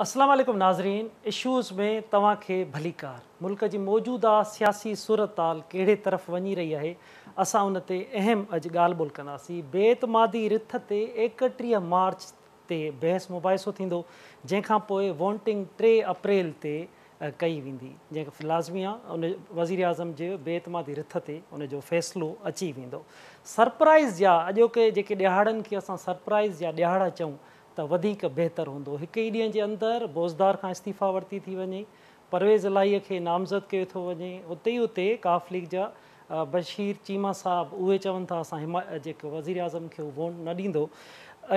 اسلام عليڪم ناظرين اشوز ۾ توهان کي ڀليڪار. ملڪ جي موجوده سياسي صورتحال ڪهڙي طرف وڃي رهي آهي اسان ان تي اهم اڄ ڳالهه ٻولهه ڪنداسين. بي اعتمادي رٿ تي 31 مارچ تي بحث مباحثو ٿيندو جنهن کان پوء وونٽنگ 3 اپريل تي ڪئي ويندي جنهن کي لازمي آ ان وزيراعظم جي بي اعتمادي رٿ تي ان جو فيصلو اچي ويندو. سرپرائز جا اڄوڪي جيڪي ڏهاڙن کي اسان سرپرائز جا ڏهاڙا چئون ته وڌيڪ بهتر هوندو. هڪ ئي ڏينهن جي اندر بوزدار کان استعيفيٰ ورتي ٿي وڃي، پرويز الاهيء کي نامزد ڪيو ٿو وڃي، اتي ئي اتي قاف ليگ جا بشير چيما صاحب اهي چون ٿا اسان جيڪو وزيراعظم کي هو وونٽ نه ڏيندو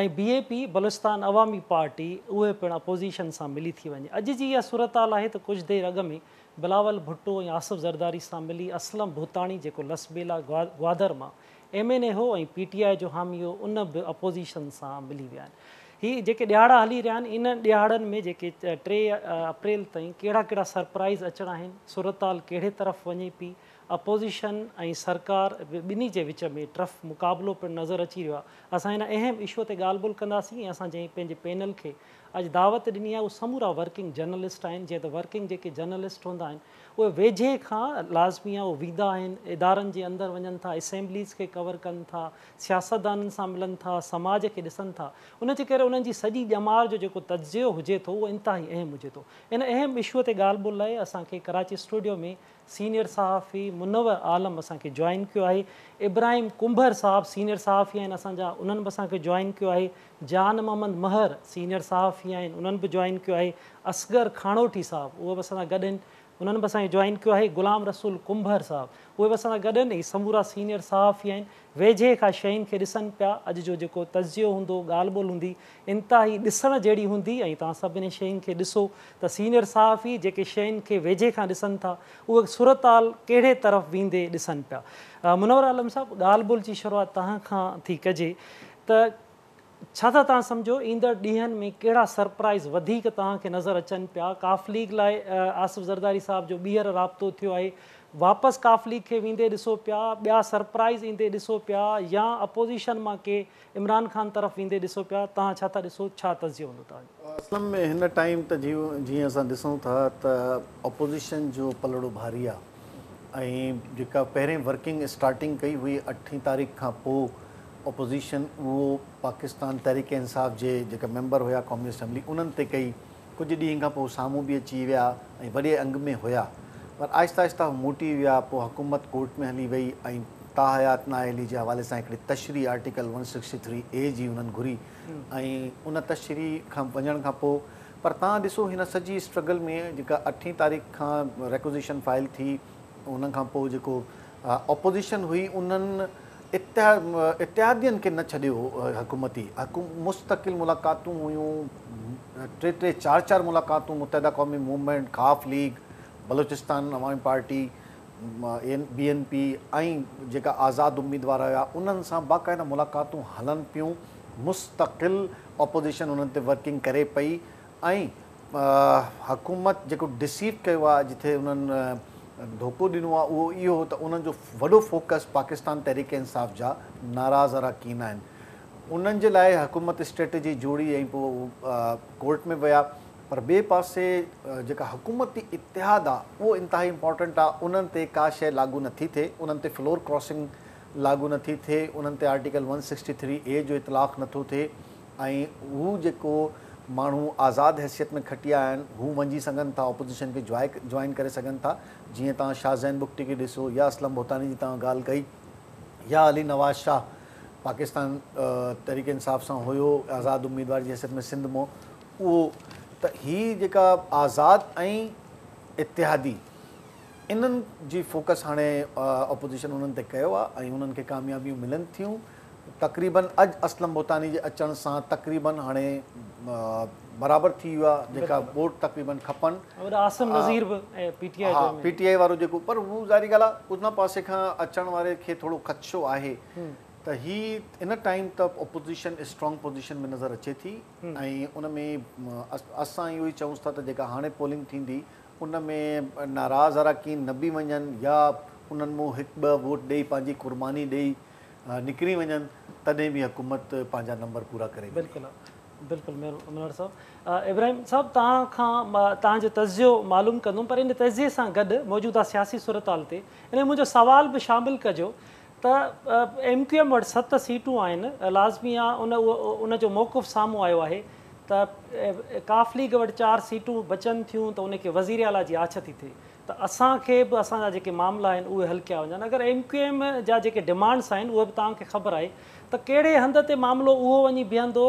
۽ B A P, Balochistan Awami party, اهي پڻ اپوزيشن سان ملي ٿي وڃي. اڄ جي اها صورتحال آهي ته ڪجهه دير اڳ ۾ بلاول ڀٽو ۽ آصف زرداري سان ملي اسلم ڀوتاڻي جيڪو لسٻيلا گوادر مان ايم اين اي هو ۽ پي ٽي آء جو حامي هو ان به اپوزيشن سان ملي ويا آهن. هي جيڪي ڏهاڙا هلي رهيا آهن انهن ڏهاڙن ۾ جيڪي 3 اپريل تائين ڪهڙا ڪهڙا سرپرائز اچڻا آهن، صورتحال ڪهڙي طرف وڃي پي، اپوزيشن ۽ سرڪار ٻنهي جي وچ ۾ ٽف مقابلو پڻ نظر اچي رهيو آهي. اسان هن اهم اشو تي ڳالهه ٻولهه ڪنداسين ۽ اسان جنهن پنهنجي پينل کي اڄ دعوت ڏني آهي اهي سمورا ورڪنگ جرنلسٽ آهن جيئن ته ورڪنگ جيڪي جرنلسٽ هوندا آهن اهي ويجهي کان لازمي آهي اهي ويندا آهن ادارن جي اندر وڃن ٿا اسيمبليز کي ڪور ڪن ٿا سياستدانن سان ملن ٿا سماج کي ڏسن ٿا ان جي ڪري انهن جي سڄي ڄمار جو جيڪو تجزيو هجي ٿو اهو انتهائي اهم هجي ٿو ان اهم اشو تي ڳالهه ٻولهه لاء اسان کي ڪراچي اسٽوڊيو ۾ سينيئر صحافي منور عالم اسان کي جوائن ڪيو آهي ابراهيم ڪنڀر صاحب سينيئر صحافي آهن اسان جا انهن به اسان کي جوائن ڪيو آهي جان محمد مهر سينيئر صحافي آهن انهن به جوائن ڪيو آهي اصغر کاڻوٺي صاحب اهي به اسان سان گڏ آهن انهن به اسان کي جوائن ڪيو آهي غلام رسول ڪنڀر صاحب اهي به اسان سان گڏ آهن هي سمورا سينيئر صحافي آهن ويجهي کان شين کي ڏسن پيا اڄ جو جيڪو تجزيو هوندو ڳالهه ٻولهه هوندي انتهائي ڏسڻ جهڙي هوندي ۽ توهان سڀ انهن شين کي ڏسو ته سينيئر صحافي جيڪي شين کي ويجهي کان ڏسن ٿا اهي صورتحال ڪهڙي طرف ويندي ڏسن پيا منور عالم صاحب ڳالهه ٻولهه جي شروعات توهان کان ٿي ڪجي ته ڇا ٿا توهان سمجهو ايندڙ ڏينهن ۾ ڪهڙا سرپرائز وڌيڪ توهان کي نظر اچن پيا؟ قاف ليگ لاء آصف زرداري صاحب جو ٻيهر رابطو ٿيو آهي، واپس قاف ليگ کي ويندي ڏسو پيا، ٻيا سرپرائز ايندي ڏسو پيا يا اپوزيشن مان ڪي عمران خان طرف ويندي ڏسو پيا، توهان ڇا ٿا ڏسو، ڇا تجزيو هوندو توهان جو؟ اسلم ۾ هن ٽائيم ته جيئن اسان ڏسون ٿا ته اپوزيشن جو پلڙو ڀاري آ ۽ جيڪا پهرين ورڪنگ اسٽارٽنگ ڪئي هئي اٺين تاريخ کان پوء اپوزيشن اهو پاڪستان تحريڪ انصاف جي جيڪا ميمبر هيا قومي اسيمبلي انهن تي ڪئي ڪجهه ڏينهن کان پوء سامهون به اچي ويا ۽ وڏي انگ ۾ هيا پر آهستي آهستي هو موٽي ويا پوء حڪومت ڪورٽ ۾ هلي وئي ۽ تاحيات نااهلي جي حوالي سان هڪڙي تشريح آرٽيڪل ون سڪسٽي ٿري اي جي انهن گهري ۽ ان تشريح کان وڃڻ کان پوء پر توهان ڏسو هن سڄي اسٽرگل ۾ جيڪا اٺين تاريخ کان ريڪوزيشن فائل ٿي ان کان پوء جيڪو اپوزيشن هئي انهن اتحادين کي نه ڇڏيو هو حڪومتي مستقل ملاقاتون هيون ٽي ٽي چار چار ملاقاتون متحده قومي موومينٽ قاف league Balochistan Awami party B N P ۽ جيڪا آزاد اميدوار هيا انهن سان باقاعده ملاقاتون هلن پيون مستقل اپوزيشن انهن تي ورڪنگ ڪري پئي ۽ حڪومت جيڪو ڊسيو ڪيو آهي جتي انهن ڌوڪو ڏنو آهي اهو اهو هو ته انهن جو وڏو فوڪس پاڪستان تحريڪ انصاف جا ناراض اراڪين آهن انهن جي لاء حڪومت اسٽريٽجي جوڙي ۽ پوء ڪورٽ ۾ ويا پر ٻئي پاسي جيڪا حڪومتي اتحاد آهي اهو انتهائي امپارٽنٽ آهي انهن تي ڪا شيء لاڳو نٿي ٿئي انهن تي فلور ڪراسنگ لاڳو نٿي ٿئي انهن تي آرٽيڪل ون سڪسٽي ٿري اي جو اطلاق نٿو ٿئي ۽ هو جيڪو ماڻهو آزاد حيثيت ۾ کٽي آيا آهن هو وڃي سگهن ٿا اپوزيشن کي جوائن ڪري سگهن ٿا جيئن توهان شاهه زين بگٽي کي ڏسو يا اسلم ڀوتاني جي توهان ڳالهه ڪئي يا علي نواز شاهه پاڪستان تحريڪ انصاف سان هيو آزاد اميدوار جي حيثيت ۾ سنڌ مون اهو ته هي جيڪا آزاد ۽ اتحادي انهن جي فوڪس هاڻي اپوزيشن انهن تي ڪيو آهي ۽ انهن کي ڪاميابيون ملن ٿيون تقريبن اڄ اسلم ڀوتاني جي اچڻ سان تقريبن هاڻي برابر ٿي ويو آهي جيڪا ووٽ تقريبن کپن. عاصم نذير به پي ٽي آء جو ها پي ٽي آء وارو جيڪو پر هو ظاهري ڳالهه آهي ان پاسي کان اچڻ واري کي ٿورو خدشو آهي ته هي ان ٽائيم ته اپوزيشن اسٽرانگ پوزيشن ۾ نظر اچي ٿي ۽ ان ۾ اسان اهو ئي چئون ٿا ته جيڪا هاڻي پولنگ ٿيندي ان ۾ ناراض اراڪين نه به وڃن يا انهن مون هڪ ٻه ووٽ ڏئي پنهنجي قرباني ڏئي نڪري وڃن تڏهن به حڪومت پنهنجا نمبر پورا ڪري ويندي. بلڪل بلڪل منور صاحب. ابراهيم صاحب توهان کان توهان جو تجزيو معلوم ڪندم پر ان تجزيي سان گڏ موجوده سياسي صورتحال تي ان ۾ منهنجو سوال به شامل ڪجو ته ايم ڪيو ايم وٽ ست سيٽون آهن لازمي آ ان ان جو موقف سامهون آيو آهي ته قاف ليگ وٽ چار سيٽون بچن ٿيون ته ان کي وزير اعليٰ جي آڇ ٿي ٿئي ته اسان کي به اسان جا جيڪي معاملا آهن اهي حل ڪيا وڃن اگر ايم ڪيو ايم جا جيڪي ڊمانڊس آهن اهي به توهان کي خبر آهي ته ڪهڙي هنڌ تي معاملو اهو وڃي بيهندو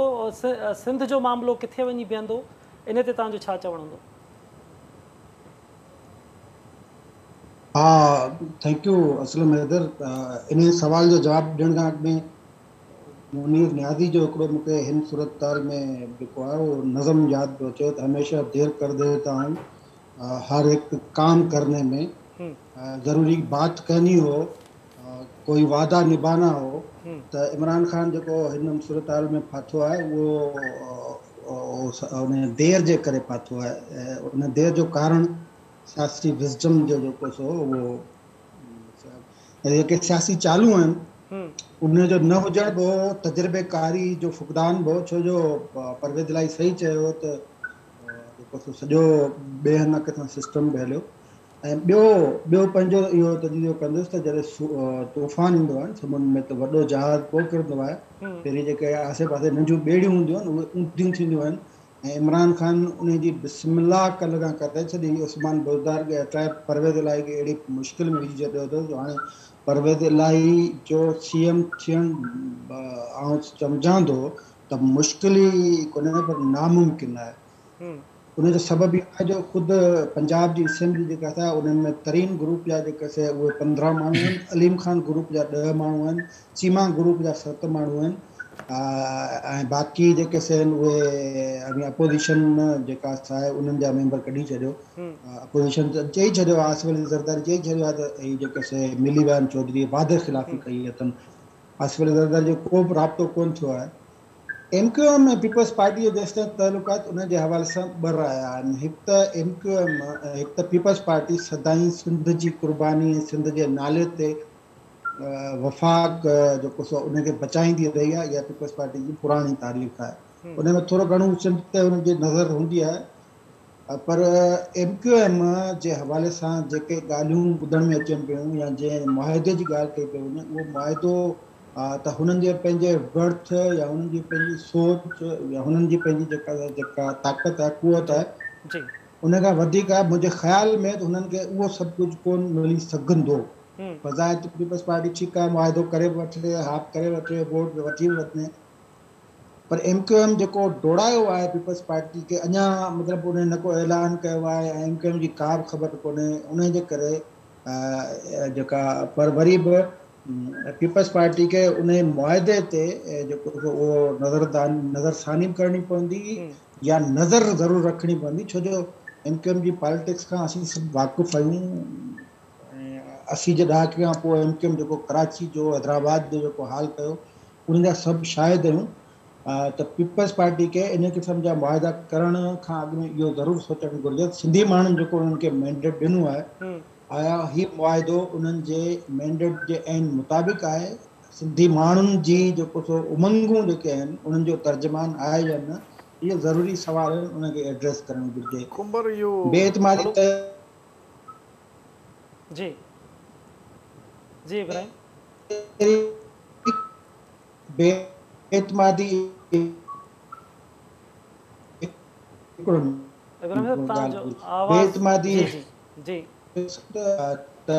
سنڌ جو معاملو ڪٿي وڃي بيهندو ان تي توهان جو ڇا چوڻ هوندو؟ ها thank you Aslam Haider انهي سوال جو جواب ڏيڻ کان اڳ ۾ منير نيازي جو هڪڙو مون کي هن صورتحال ۾ جيڪو آهي اهو نظم ياد پيو اچي ته هميشه دير ڪر ديتا هون هر هڪ ڪام ڪرني ۾ ضروري بات ڪهني هو ڪوئي وعده نڀانا هو ته عمران خان جيڪو هن صورتحال ۾ ڦاٿو آهي اهو ان دير جي ڪري ڦاٿو آهي ان دير جو ڪارڻ سياسي وزڊم جو جيڪو سو اهو جيڪي سياسي چالون آهن ان جو نه هجڻ به هو تجربيڪاري جو فقدان به هو ڇو جو پرويز الاهي صحيح چيو ته جيڪو سو سڄو ٻئي هنڌ ڪٿان سسٽم به هليو ۽ ٻيو ٻيو پنهنجو اهو تجزيو ڪندس ته جڏهن طوفان ايندو آهي سمنڊ ۾ ته وڏو جهاز پوء ڪرندو آهي پهرين جيڪي آسي پاسي ننڍيون ٻيڙيون هونديون آهن اهي اونڌيون ٿينديون آهن ۽ عمران خان انهي جي بسم الله ڪل کان ڪري ڇڏي عثمان بوزدار کي هٽائي پرويز الاهي کي اهڙي مشڪل ۾ وجهي ڇڏيو اٿس جو هاڻي پرويز الاهي جو سي ايم ٿيڻ آئون سمجهان ٿو ته مشڪل ئي ڪونهي پر ناممڪن آهي. ان جو سبب اهو آهي جو خود پنجاب جي اسيمبلي جيڪا سا ان ۾ ترين گروپ جا جيڪي سي اهي 15 ماڻهو آهن، عليم خان گروپ جا 10 ماڻهو آهن، چيما گروپ جا 7 ماڻهو آهن ۽ باقي جيڪي سي آهن اهي اپوزيشن جيڪا سا آهي انهن جا ميمبر ڪڍي ڇڏيو. اپوزيشن ته چئي ڇڏيو آهي آصف علي زرداري چئي ڇڏيو آهي ته هي جيڪي سي ملي ويا آهن چوڌري وعدي خلافي ڪئي اٿن. آصف علي زرداري جو ڪو به رابطو ڪونه ٿيو آهي. M Q M ۽ peoples party جو جيستائين تعلقات ان جي حوالي سان ٻه رايا آهن. هڪ ته ايم ڪيو ايم هڪ ته پيپلز پارٽي سدائين سنڌ جي قرباني ۽ سنڌ جي نالي تي وفاق جيڪو سو ان کي بچائيندي رهي آهي اها پيپلز پارٽي جي پراڻي تاريخ آهي. ان ۾ ٿورو گهڻو سنڌ تي انهن جي نظر هوندي آهي. پر ايم ڪيو ايم جي حوالي سان جيڪي ڳالهيون ٻڌڻ ۾ اچن پيون يا جنهن معاهدي جي ڳالهه ڪئي پئي وڃي اهو معاهدو ته هنن جي پنهنجي ورٿ يا هنن جي پنهنجي سوچ يا هنن جي پنهنجي جيڪا جيڪا طاقت آهي قوت آهي ان کان وڌيڪ آهي منهنجي خيال ۾ ته هنن کي اهو سڀ ڪجهه ڪونه ملي سگهندو بظاهر ته پيپلز پارٽي ٺيڪ آهي معاهدو ڪري به وٺي ها به ڪري وٺي ووٽ به وٺي به وٺي پر ايم ڪيو ايم جيڪو ڊوڙايو آهي پيپلز پارٽي کي اڃا مطلب انهن نه ڪو اعلان ڪيو آهي ۽ ايم ڪيو ايم جي ڪا به خبر ڪونهي انهي جي ڪري جيڪا پر وري به پيپلز پارٽي کي انهي معاهدي تي جيڪو سو اهو نظر نظر ثاني به ڪرڻي پوندي يا نظر ضرور رکڻي پوندي ڇو جو ايم ڪيو ايم جي پاليٽڪس کان اسين سڀ واقف آهيون ۽ 80 جي ڏهاڪي کان پوء ايم ڪيو ايم جيڪو ڪراچي جو حيدرآباد جو جيڪو حال ڪيو انهن جا سڀ شاهد آهيون ته پيپلز پارٽي کي ان قسم جا معاهدا ڪرڻ کان اڳ ۾ اهو ضرور سوچڻ گهرجي ته سنڌي ماڻهن جيڪو انهن کي مينڊيٽ ڏنو آهي آيا هي معاهدو انهن جي مينڊيٽ جي عين مطابق آهي سنڌي ماڻهن جي جيڪو سو امنگون جيڪي آهن انهن جو ترجمان آهي يا نه اهي ضروري سوال آهن انهن کي ايڊريس ڪرڻ گهرجي ڪنڀر اهو بي اعتمادي ته جي جي ابراهيم. بي اعتمادي هڪڙو ابراهيم صاحب توهان جو بي آواز اعتمادي جي جي جي. ته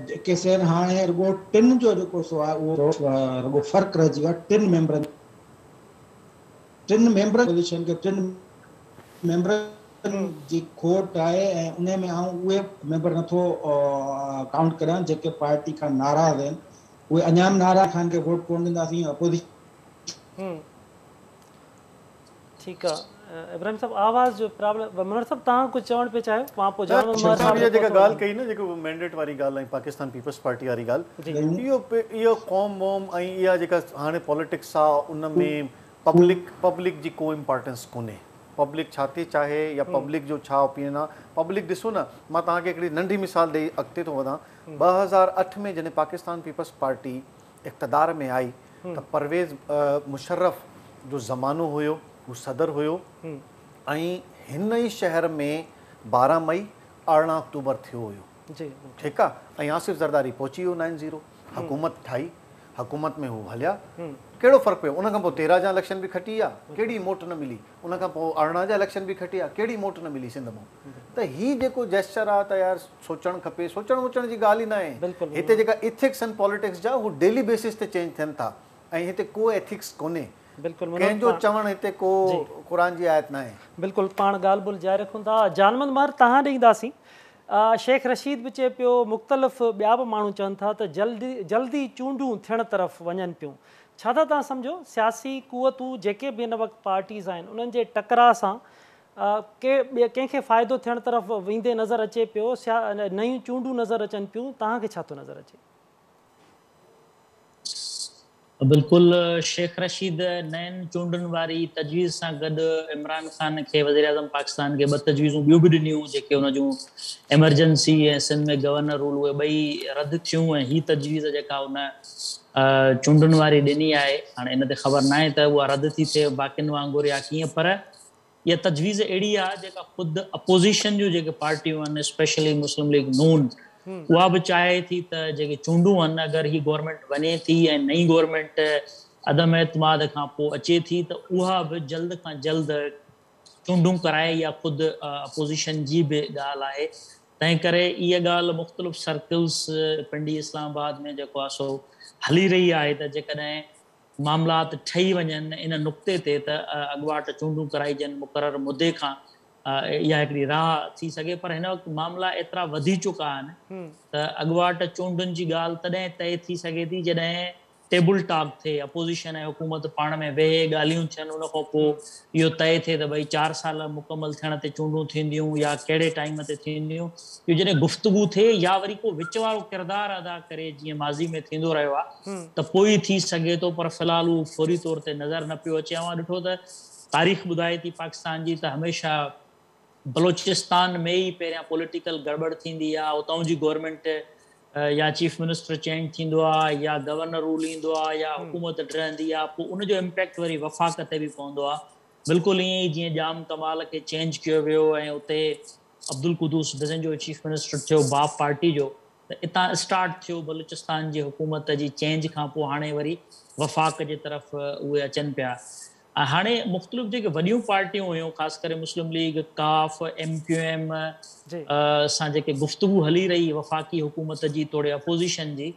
جيڪي سين هاڻي رڳو ٽن جو جيڪو سو آهي اهو رڳو فرق رهجي ويو آهي ٽن ميمبرن ٽن ميمبرن پوزيشن کي ٽن ميمبرن جي کوٽ آهي ۽ انهي ۾ آئون اهي ميمبر نٿو ڪائونٽ ڪريان جيڪي پارٽي کان ناراض آهن اهي اڃا به ناراض خان کي ووٽ ڪونه ڏينداسين اپوزيشن. ٺيڪ آ ابراهيم صاحب آواز جو پرابلم منور صاحب توهان ڪجهه چوڻ پئي چاهيو مان پوء جان محمد شيخ صاحب صاحب اها جيڪا ڳالهه ڪئي نه جيڪو مينڊيٽ واري ڳالهه ۽ پاڪستان پيپلز پارٽي واري ڳالهه اهو اهو قوم ووم ۽ اها جيڪا هاڻي پاليٽڪس آ ان ۾ پبلڪ پبلڪ جي ڪو امپارٽنس ڪونهي پبلڪ ڇا ٿي چاهي يا پبلڪ جو ڇا اوپينين آ پبلڪ ڏسو نه مان توهان کي هڪڙي ننڍي مثال ڏئي اڳتي ٿو وڌان 2008 ۾ جڏهن پاڪستان پيپلز پارٽي اقتدار ۾ آئي ته پرويز مشرف جو زمانو هيو. هو صدر هيو ۽ هن ئي شهر ۾ 12 مئي 18 آڪٽوبر ٿيو هيو. ٺيڪ آ ۽ آصف زرداري پهچي ويو نائن زيرو حڪومت ٺاهي حڪومت ۾ هو هليا ڪهڙو فرق پيو ان کان پوء 13 جا اليڪشن به کٽي ويا ڪهڙي موٽ نه ملي ان کان پوء 18 جا اليڪشن به کٽي ويا ڪهڙي موٽ نه ملي سنڌ مان ته هي جيڪو جيسچر آ ته يار سوچڻ کپي سوچڻ ووچڻ جي ڳالهه ئي ناهي هتي جيڪا ايٿڪس آهن پاليٽڪس جا هو ڊيلي بيسس تي چينج ٿين ٿا ۽ هتي ڪو ايٿڪس ڪونهي ڪنهن جو چوڻ هتي ڪو قرآن جي آيت ناهي. بلڪل پاڻ ڳالهه ٻولهه جاري رکون ٿا جانمند مهر توهان ڏي اينداسين شيخ رشيد به چئي پيو مختلف ٻيا به ماڻهو چون ٿا ته جلدي چونڊون ٿيڻ طرف وڃن پيون ڇا ٿا توهان سمجهو سياسي قوتون جيڪي به هن وقت پارٽيز آهن انهن جي ٽڪراء سان ڪنهن کي فائدو ٿيڻ طرف ويندي نظر اچي پيو نيون چونڊون نظر اچن پيون توهان کي ڇا ٿو نظر اچي؟ بلڪل شيخ رشيد نين چونڊن واري تجويز سان گڏ عمران خان کي وزيراعظم پاڪستان کي ٻه تجويزون ٻيون به ڏنيون جيڪي ان جون ايمرجنسي ۽ سنڌ ۾ گورنر رول اهي ٻئي رد ٿيون ۽ هي تجويز جيڪا ان چونڊن واري ڏني آهي هاڻي ان تي خبر ناهي ته اها رد ٿي ٿئي باقين وانگر يا ڪيئن پر اها تجويز اهڙي آهي جيڪا خود اپوزيشن جون جيڪي پارٽيون آهن اسپيشلي مسلم ليگ نون اها به چاهي ٿي ته جيڪي چونڊون آهن اگر هي گورنمينٽ وڃي ٿي ۽ نئين گورنمينٽ عدم اعتماد کان پوء اچي ٿي ته اها به جلد کان جلد چونڊون ڪرائي اها خود اپوزيشن جي به ڳالهه آهي تنهن ڪري اها ڳالهه مختلف سرڪلز پنڊي اسلام آباد ۾ جيڪو آهي سو هلي رهي آهي ته جيڪڏهن معاملات ٺهي وڃن ان نقطي تي ته اڳواٽ چونڊون ڪرائجن مقرر مدي کان اها هڪڙي راهه ٿي سگهي پر هن وقت معاملا ايترا وڌي چڪا آهن ته اڳواٽ چونڊن جي ڳالهه تڏهن طئي ٿي سگهي ٿي جڏهن ٽيبل ٽاڪ ٿئي اپوزيشن ۽ حڪومت پاڻ ۾ ويهي ڳالهيون ٿين ان کان پوء اهو طئي ٿئي ته ڀئي چار سال مڪمل ٿيڻ تي چونڊون ٿينديون يا ڪهڙي ٽائيم تي ٿينديون اهو جڏهن گفتگو ٿئي يا وري ڪو وچ وارو ڪردار ادا ڪري جيئن ماضي ۾ ٿيندو رهيو آهي ته پوء ئي ٿي سگهي ٿو پر في الحال اهو فوري طور تي نظر نه پيو اچي اوهان ڏٺو ته تاريخ ٻڌائي ٿي پاڪستان جي ته هميشه بلوچستان ۾ ئي پهريان پوليٽيڪل گڙٻڙ ٿيندي آهي اتان جي گورنمينٽ يا چيف منسٽر چينج ٿيندو آهي يا گورنر رول ايندو آهي يا حڪومت ڊهندي آهي پوء ان جو امپيڪٽ وري وفاق تي به پوندو آهي بلڪل ائين ئي جيئن ڄام ڪمال کي چينج ڪيو ويو ۽ اتي عبدالقدوس بزنجو چيف منسٽر ٿيو باپ پارٽي جو ته اتان اسٽارٽ ٿيو بلوچستان جي حڪومت جي چينج کان پوء هاڻي وري وفاق جي طرف اهي اچن پيا ۽ هاڻي مختلف جيڪي وڏيون پارٽيون هيون خاص ڪري مسلم ليگ ڪاف ايم ڪيو ايم سان جيڪي گفتگو هلي رهي وفاقي حڪومت جي توڙي اپوزيشن جي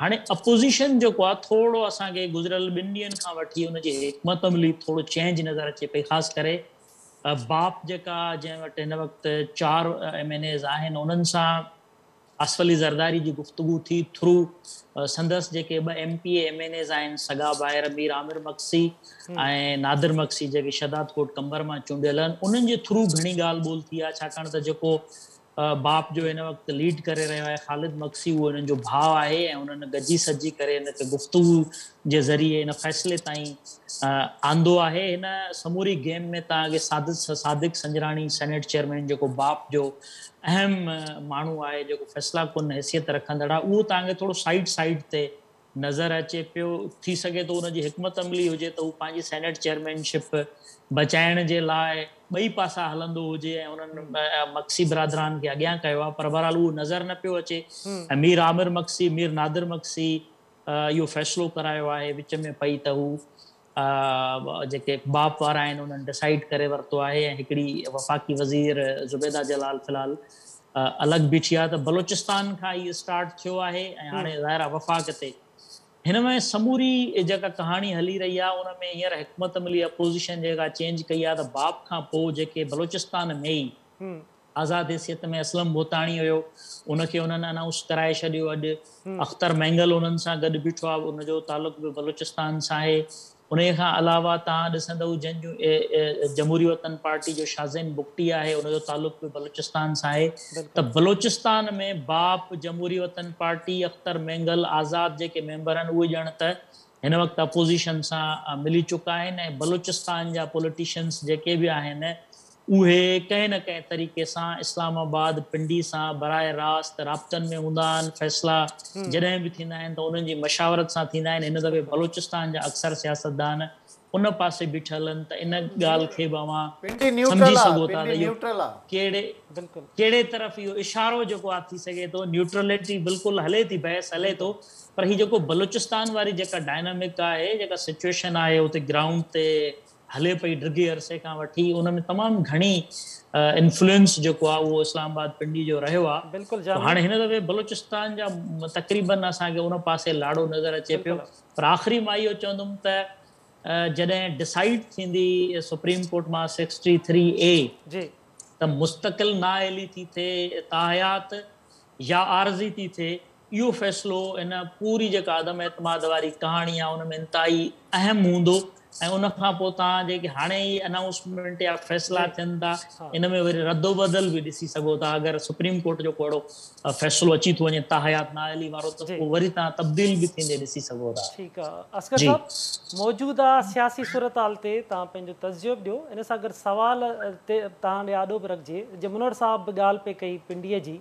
هاڻي اپوزيشن جيڪو آهي ٿورو اسان کي گذريل ٻن ڏينهن کان وٺي ان جي حڪمت عملي ٿورو چينج نظر اچي پئي خاص ڪري باپ جيڪا جنهن وٽ هن وقت چار ايم اين ايز آهن انهن سان آصف علي زرداري جي گفتگو ٿي ٿرو سندس جيڪي ٻه M P A M N As آهن سڳا ڀائر مير عامر مگسي ۽ نادر مگسي جيڪي شهداد ڪوٽ قمبر مان چونڊيل آهن انهن جي ٿرو گهڻي ڳالهه ٻولهه ٿي آهي ڇاڪاڻ ته جيڪو باپ جو هن وقت ليڊ ڪري رهيو آهي خالد مگسي اهو انهن جو ڀاء آهي ۽ انهن گڏجي سڏجي ڪري ان کي گفتگو جي ذريعي ان فيصلي تائين آندو آهي هن سموري گيم ۾ توهان کي صادق سنجراڻي سينيٽ چيئرمين جيڪو باپ جو اهم ماڻهو آهي جيڪو فيصلا ڪن حيثيت رکندڙ آهي اهو توهان کي ٿورو سائيڊ سائيڊ تي نظر اچي پيو ٿي سگهي ٿو ان جي حڪمت عملي هجي ته هو پنهنجي سينيٽ چيئرمين شپ بچائڻ جي لاء ٻئي پاسا هلندو هجي ۽ انهن مگسي برادران کي اڳيان ڪيو آهي پر بهرحال اهو نظر نه پيو اچي ۽ مير عامر مگسي مير نادر مگسي اهو فيصلو ڪرايو آهي وچ ۾ پئي ته هو جيڪي باپ وارا آهن انهن ڊسائيڊ ڪري ورتو آهي ۽ هڪڙي وفاقي وزير زبيده جلال في الحال الڳ بيٺي آهي ته بلوچستان کان هي اسٽارٽ ٿيو آهي ۽ هاڻي ظاهر آهي وفاق تي هن ۾ سموري جيڪا ڪهاڻي هلي رهي آهي ان ۾ هينئر حڪمت عملي اپوزيشن جيڪا چينج ڪئي آهي ته باپ کان پوء جيڪي بلوچستان ۾ ئي آزاد حيثيت ۾ اسلم ڀوتاڻي هيو ان کي انهن انائونس ڪرائي ڇڏيو اڄ اختر مينگل انهن سان گڏ بيٺو آهي ان جو تعلق به بلوچستان سان آهي انهي کان علاوه توهان ڏسندؤ جن جون جمهوري وطن پارٽي جو شاهزين بگٽي آهي ان جو تعلق به بلوچستان سان آهي ته بلوچستان ۾ باپ جمهوري وطن پارٽي اختر مينگل آزاد جيڪي ميمبر آهن اهي ڄڻ ته هن وقت اپوزيشن سان ملي چڪا آهن ۽ بلوچستان جا پوليٽيشنس جيڪي به آهن اهي ڪنهن نه ڪنهن طريقي سان اسلام آباد پنڊي سان براهه راست رابطن ۾ هوندا آهن فيصلا جڏهن به ٿيندا آهن ته انهن جي مشاورت سان ٿيندا آهن هن دفعي بلوچستان جا اڪثر سياستدان ان پاسي بيٺل آهن ته ان ڳالهه کي به اوهان سمجهي سگهو ٿا ته اهو ڪهڙي ڪهڙي طرف اهو اشارو جيڪو آهي ٿي سگهي ٿو. نيوٽرلٽي بلڪل هلي ٿي، بحث هلي ٿو، پر هي جيڪو بلوچستان واري جيڪا ڊائنامڪ آهي، جيڪا سچوئيشن آهي اتي گرائونڊ تي هلي پئي ڊگهي عرصي کان وٺي، ان ۾ تمام گهڻي انفلوئنس جيڪو آهي اهو اسلام آباد پنڊي جو رهيو آهي. هاڻي هن دفعي بلوچستان جا تقريبن اسان کي ان پاسي لاڙو نظر اچي پيو. پر آخري مان اهو چوندم ته جڏهن ڊسائيڊ ٿيندي سپريم ڪورٽ مان 63 اي ته مستقل نااهلي ٿي ٿئي تاحيات يا عارضي ٿي ٿئي، اهو فيصلو ان پوري جيڪا عدم اعتماد واري ڪهاڻي آهي ان ۾ انتهائي اهم هوندو ۽ ان کان پوء توهان جيڪي هاڻي ئي انائونسمينٽ يا فيصلا ٿين ٿا ان ۾ وري ردوبدل به ڏسي سگهو ٿا. اگر سپريم ڪورٽ جو ڪو اهڙو فيصلو اچي ٿو وڃي تاحيات نااهلي وارو ته پوء وري توهان تبديل به ٿيندي ڏسي سگهو ٿا. ٺيڪ آ اصغر صاحب، موجوده سياسي صورتحال تي توهان پنهنجو تجزيو به ڏيو، ان سان گڏ سوال تي توهان ڏي آڏو به رکجي، جيئن منور صاحب به ڳالهه پئي ڪئي پنڊيء جي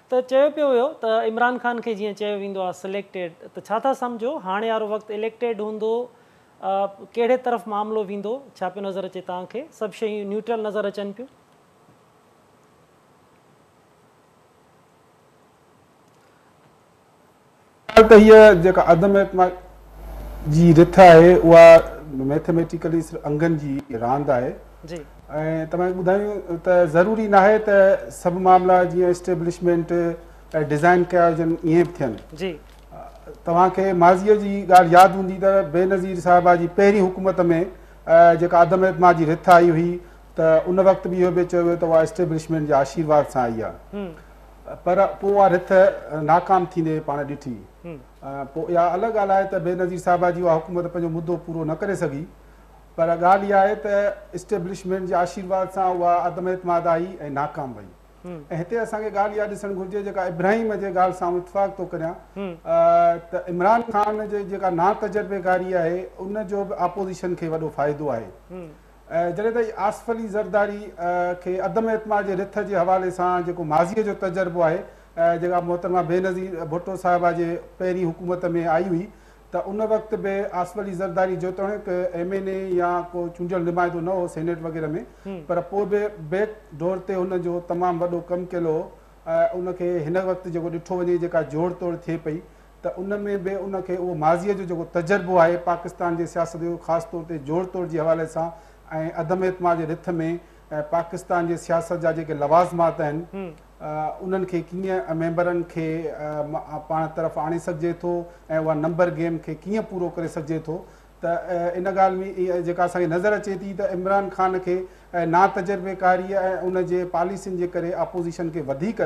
ته چيو پيو ويو ته عمران خان کي جيئن چيو ويندو آ سليڪٽيڊ ته ڇا ٿا سمجهو هاڻي وارو وقت اليڪٽيڊ هوندو، ڪهڙي طرف معاملو ويندو، ڇا پيو نظر اچي توهان کي؟ سڀ شيون نيوٽرل نظر اچن پيون. ڳالهه ته هيء جيڪا عدم اعتماد جي رٿ آهي اها ميٿميٽيڪلي صرف انگن جي راند آهي ۽ توهان کي ٻڌايون ته ضروري ناهي ته سڀ معاملا جيئن اسٽيبلشمينٽ ڊزائين ڪيا هجن ائين به ٿين. توهان کي ماضيء جي ڳالهه ياد هوندي ته بينظير صاحبه جي پهرين حڪومت ۾ جيڪا عدم اعتماد جي رٿ آئي هئي ته ان وقت به اهو به چيو ويو ته اها اسٽيبلشمينٽ جي آشيرواد سان آئي آهي پر پوء اها رٿ ناڪام ٿيندي پاڻ ڏٺي. پوء اها الڳ ڳالهه آهي ته بينظير صاحبه جي اها حڪومت پنهنجو مدو پورو نه ڪري سگهي پر ڳالهه اها آهي ته اسٽيبلشمينٽ جي آشيرواد سان اها عدم اعتماد آئي ۽ ناڪام وئي. ۽ هتي اسان کي ڳالهه اها ڏسڻ گهرجي جيڪا ابراهيم جي ڳالهه سان آئون اتفاق ٿو ڪريان ته عمران خان جي جيڪا ناتجربيڪاري آهي ان جو به آپوزيشن کي وڏو فائدو آهي جڏهن ته آصف علي زرداري کي عدم اعتماد جي رٿ جي حوالي سان جيڪو ماضي جو تجربو آهي جيڪا محترمه بينظير ڀٽو صاحبه جي پهرين حڪومت ۾ آئي هئي ته ان وقت به آصف علي زرداري جيتوڻيڪ ايم اين اي يا ڪو چونڊيل نمائندو نه هو سينيٽ وغيره ۾ پر پوء به بيڪ ڊور تي هن جو تمام وڏو ڪم ڪيل هو ۽ ان کي هن وقت جيڪو ڏٺو وڃي جيڪا جوڙ توڙ ٿئي پئي ته ان ۾ به ان کي اهو ماضيء جو جيڪو تجربو آهي پاڪستان جي سياست جو خاص طور تي جوڙ توڙ جي حوالي سان ۽ عدم اعتماد جي رٿ ۾ پاڪستان جي سياست جا جيڪي لوازمات آهن انهن کي ڪيئن ميمبرن کي پاڻ طرف آڻي سگهجي ٿو ۽ اها نمبر گيم کي ڪيئن پورو ڪري سگهجي ٿو ته ان ڳالهه ۾ جيڪا اسان کي نظر اچي ٿي ته عمران خان کي ناتجربيڪاري ۽ ان جي پاليسين جي ڪري اپوزيشن کي وڌيڪ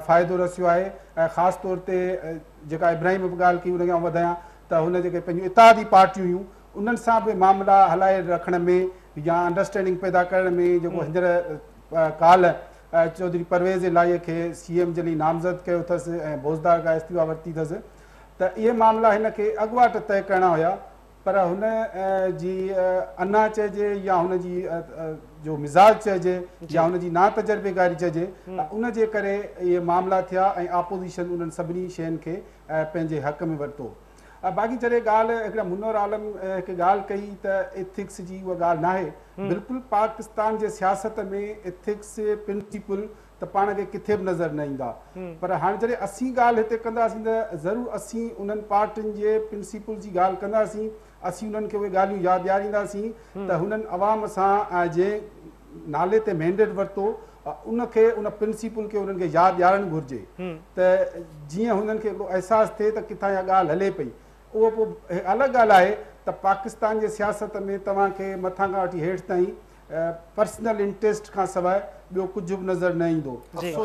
فائدو رسيو آهي ۽ خاص طور تي جيڪا ابراهيم به ڳالهه ڪئي ان کي آئون وڌايان ته هن جيڪي پنهنجون اتحادي پارٽيون هيون انهن سان به معاملا هلائي رکڻ ۾ يا انڊرسٽينڊنگ پيدا ڪرڻ ۾ جيڪو هينئر ڪالهه چوڌري پرويز الاهيء کي سي ايم جي لئي نامزد ڪيو اٿس ۽ بوزدار کان استعيفا ورتي اٿس ته اهي معاملا هن کي اڳواٽ طئي ڪرڻا هيا پر هن جي انا چئجي يا هن جي جو مزاج چئجي يا هن جي ناتجربيڪاري چئجي ان جي ڪري اهي معاملا ٿيا ۽ آپوزيشن انهن سڀني شين کي پنهنجي حق ۾ ورتو. باقي جڏهن ڳالهه هڪڙا منور عالم هڪ ڳالهه ڪئي ته ايٿڪس جي اها ڳالهه ناهي بلڪل پاڪستان جي سياست ۾ ايٿڪس پرنسپل ته پاڻ کي ڪٿي به نظر نه ايندا پر هاڻي جڏهن اسين ڳالهه هتي ڪنداسين ته ضرور اسين انهن پارٽين جي پرنسپل جي ڳالهه ڪنداسين اسين انهن کي اهي ڳالهيون ياد ڏيارينداسين ته هنن عوام سان جنهن نالي تي مينڊيٽ ورتو ان کي ان پرنسپل کي انهن کي ياد ڏيارڻ گهرجي ته جيئن هنن کي هڪڙو احساس ٿئي ته ڪٿان اها ڳالهه هلي پئي. اهو پوء الڳ ڳالهه آهي ته پاڪستان جي سياست ۾ توهان کي مٿان کان وٺي هيٺ تائين پرسنل انٽريسٽ کان سواء ٻيو ڪجهه به نظر نه ايندو.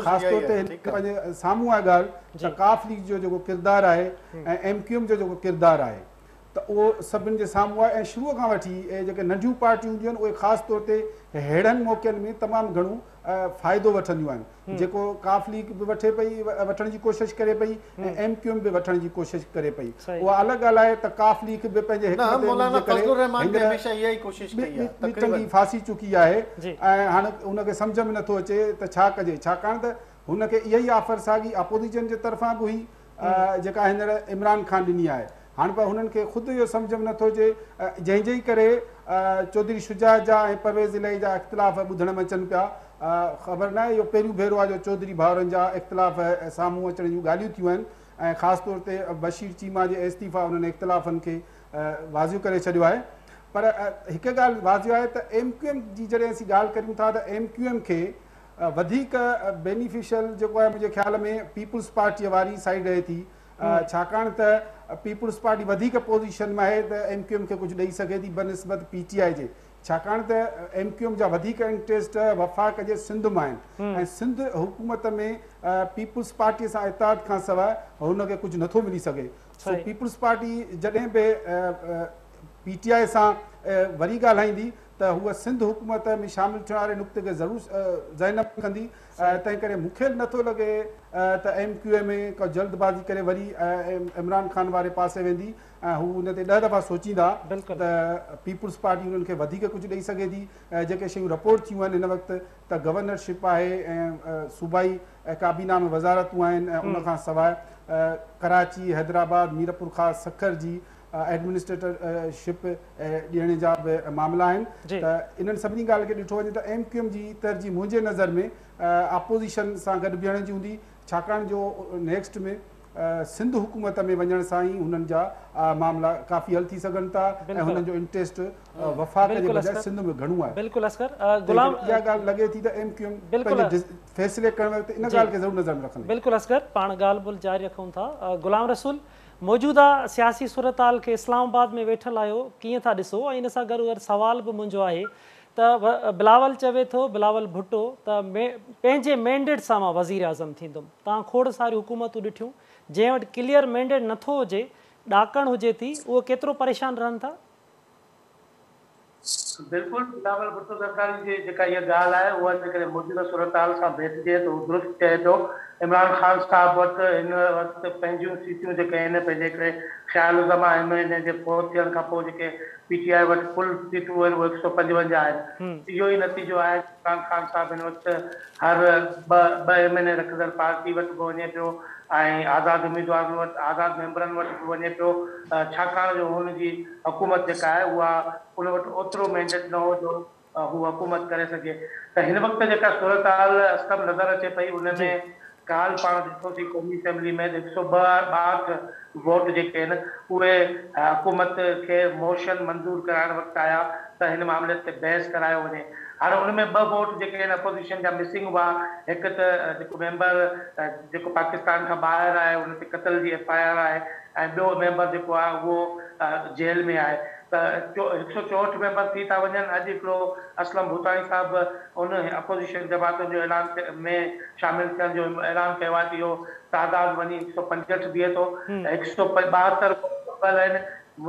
خاص طور تي هن پنهنجي سامهون آهي ڳالهه ته قاف ليگ جو جيڪو ڪردار آهي ۽ ايم ڪيو ايم جو جيڪو ڪردار آهي ته اهو سڀن جي سامهون آهي ۽ شروع کان وٺي اهي جيڪي ننڍيون پارٽيون هونديون آهن اهي خاص طور تي ههڙن موقعن ۾ تمام گهڻو فائدو وٺنديون آهن جيڪو قاف ليگ به وٺي پئي وٺڻ جي ڪوشش ڪري پئي ۽ ايم ڪيو ايم به وٺڻ جي ڪوشش ڪري پئي اها الڳ ڳالهه آهي ته قاف ليگ به پنهنجي حڪمت عملي جي ڪري هينئر ٻي ٽنگي ڦاسي چڪي آهي ۽ هاڻ ان کي سمجهه ۾ نٿو اچي ته ڇا ڪجي ڇاڪاڻ ته هن کي اها ئي آفر ساڳي اپوزيشن جي طرفان به هئي جيڪا هينئر عمران خان ڏني آهي. هاڻ پر هنن کي خود اهو سمجهه ۾ نٿو اچي جنهن جي ڪري چوڌري شجاعت جا ۽ پرويز الاهي جا اختلاف ٻڌڻ ۾ اچن پيا. خبر ناهي اهو پهريون ڀيرو آهي جو چوڌري ڀائرن جا اختلاف سامهون اچڻ جون ڳالهيون ٿيون آهن ۽ خاص طور تي بشير چيما جي استعيفا انهن اختلافن کي واضح ڪري ڇڏيو آهي. پر هڪ ڳالهه واضح آهي ته ايم ڪيو ايم جي جڏهن اسين ڳالهه ڪريون ٿا ته ايم ڪيو ايم کي وڌيڪ بينيفيشل جيڪو آهي منهنجي خيال ۾ پيپلز پارٽيء واري سائيڊ رهي ٿي، ڇاڪاڻ ته پيپلز پارٽي وڌيڪ پوزيشن ۾ آهي ته ايم ڪيو ايم کي ڪجهه ڏئي سگهي ٿي بنسبت پي ٽي آء جي، ڇاڪاڻ ته ايم ڪيو ايم جا وڌيڪ انٽريسٽ وفاق جي سنڌ مان آهن ۽ سنڌ حڪومت ۾ پيپلز پارٽيء سان اتحاد کان سواء هن کي ڪجهه نٿو ملي سگهي. سو پيپلز پارٽي جڏهن به پي ٽي آء سان وري ڳالهائيندي ته هوء سنڌ حڪومت ۾ شامل ٿيڻ واري نقطي کي ضرور ذهن ۾ رکندي، تنهن ڪري مون کي نٿو لڳي ته ايم ڪيو ايم ڪا جلد بازي ڪري وري عمران خان واري پاسي ويندي ۽ هو ان تي 10 دفعا سوچيندا ته پيپلز پارٽي انهن کي وڌيڪ ڪجهه ڏئي سگهي ٿي. جيڪي شيون رپورٽ ٿيون آهن هن وقت ته گورنر شپ آهي ۽ صوبائي ڪابينا ۾ وزارتون آهن ۽ ان کان سواء ڪراچي، حيدرآباد، ميرپورخاص، سکر جي ايڊمنسٽريٽر شپ ڏيڻ جا به معاملا آهن ته انهن سڀني ڳالهين کي ڏٺو وڃي ته ايم ڪيو ايم جي ترجيح منهنجي نظر ۾ اپوزيشن سان گڏ بيهڻ جي هوندي، ڇاڪاڻ جو نيڪسٽ ۾ سنڌ حڪومت ۾ وڃڻ سان ئي هنن جا معاملا ڪافي حل ٿي سگهن ٿا ۽ هنن جو انٽريسٽ وفاق جي بجاء سنڌ ۾ گهڻو آهي. بلڪل اصغر غلام اها ڳالهه لڳي ٿي ته ايم ڪيو ايم پنهنجي فيصلي ڪرڻ وقت ان ڳالهه کي ضرور نظر ۾ رکندي. بلڪل اصغر پاڻ ڳالهه ٻولهه جاري رکون ٿا. غلام رسول موجوده سياسي صورتحال کي اسلام آباد ۾ ويٺل آهيو ڪيئن ٿا ڏسو ۽ ان سان گڏوگڏ سوال به منهنجو آهي ته بلاول چوي ٿو بلاول ڀٽو ته پنهنجي مينڊيٽ سان مان وزيراعظم ٿيندم توهان کوڙ ساريون حڪومتون ڏٺيون جنهن وٽ ڪليئر مينڊيٽ نٿو هجي ڏاڪڻ هجي ٿي اهو ڪيترو پريشان رهن ٿا. بلڪل بلاول ڀٽو زرداري جي جيڪا اها ڳالهه آهي اها جيڪڏهن موجوده صورتحال سان ڀيٽجي ته هو درست چئي ٿو. عمران خان صاحب وٽ هن وقت پنهنجون سيٽون جيڪي آهن پنهنجي هڪڙي خيال زما ايم اين اي جي فوت ٿيڻ کان پوء جيڪي پي ٽي آء وٽ ڪل سيٽون آهن اهي 155 آهن. اهو ئي نتيجو آهي جو عمران خان صاحب هن وقت هر ٻه ٻه ايم اين اي رکندڙ پارٽي وٽ به وڃي پيو ۽ آزاد اميدوارن وٽ آزاد ميمبرن وٽ به وڃي پيو ڇاڪاڻ جو هن جي حڪومت جيڪا آهي اها ان وٽ اوترو مينڊيٽ نه هو جو هو حڪومت ڪري سگهي ته هن وقت جيڪا صورتحال اسلم نظر اچي پئي ان ۾ ڪالهه پاڻ ڏٺوسين قومي اسيمبلي ۾ ته 162 ووٽ جيڪي آهن اهي حڪومت کي موشن منظور ڪرائڻ وقت آيا ته هن معاملي تي بحث ڪرايو وڃي هاڻي ان ۾ ٻه ووٽ جيڪي آهن اپوزيشن جا مسنگ هئا هڪ ته جيڪو ميمبر جيڪو پاڪستان کان ٻاهر آهي ان تي قتل جي ايف I R آهي ۽ ٻيو ميمبر جيڪو آهي اهو جيل ۾ آهي ته 164 ميمبر ٿي ٿا وڃن اڄ هڪڙو اسلم ڀوتاڻي صاحب ان اپوزيشن جماعتن جو اعلان ۾ شامل ٿيڻ جو اعلان ڪيو آهي ته اهو تعداد وڃي 165 بيهي ٿو 172 گهربل آهن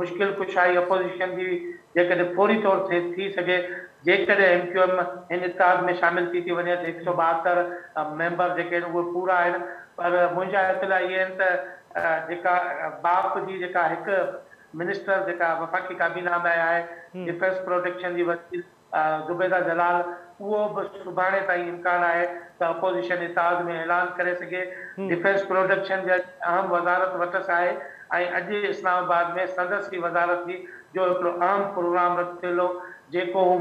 مشڪل ڪشائي اپوزيشن جي جيڪڏهن فوري طور تي ٿي سگهي جيڪڏهن ايم ڪيو ايم هن اتحاد ۾ شامل ٿي ٿي وڃي ته 172 ميمبر جيڪي آهن اهي پورا آهن پر منهنجا اطلاع اهي آهن ته جيڪا باپ جي جيڪا هڪ منسٽر جيڪا وفاقي ڪابينا ۾ آهي ڊفينس پروٽيڪشن جي وزير زبيده جلال اهو به سڀاڻي تائين امڪان آهي ته اپوزيشن اتحاد ۾ اعلان ڪري سگهي ڊفينس پروڊڪشن جي اهم وزارت وٽس آهي ۽ اڄ اسلام آباد ۾ سندس ئي وزارت جي جو هڪڙو اهم پروگرام رٿيل هو جيڪو هو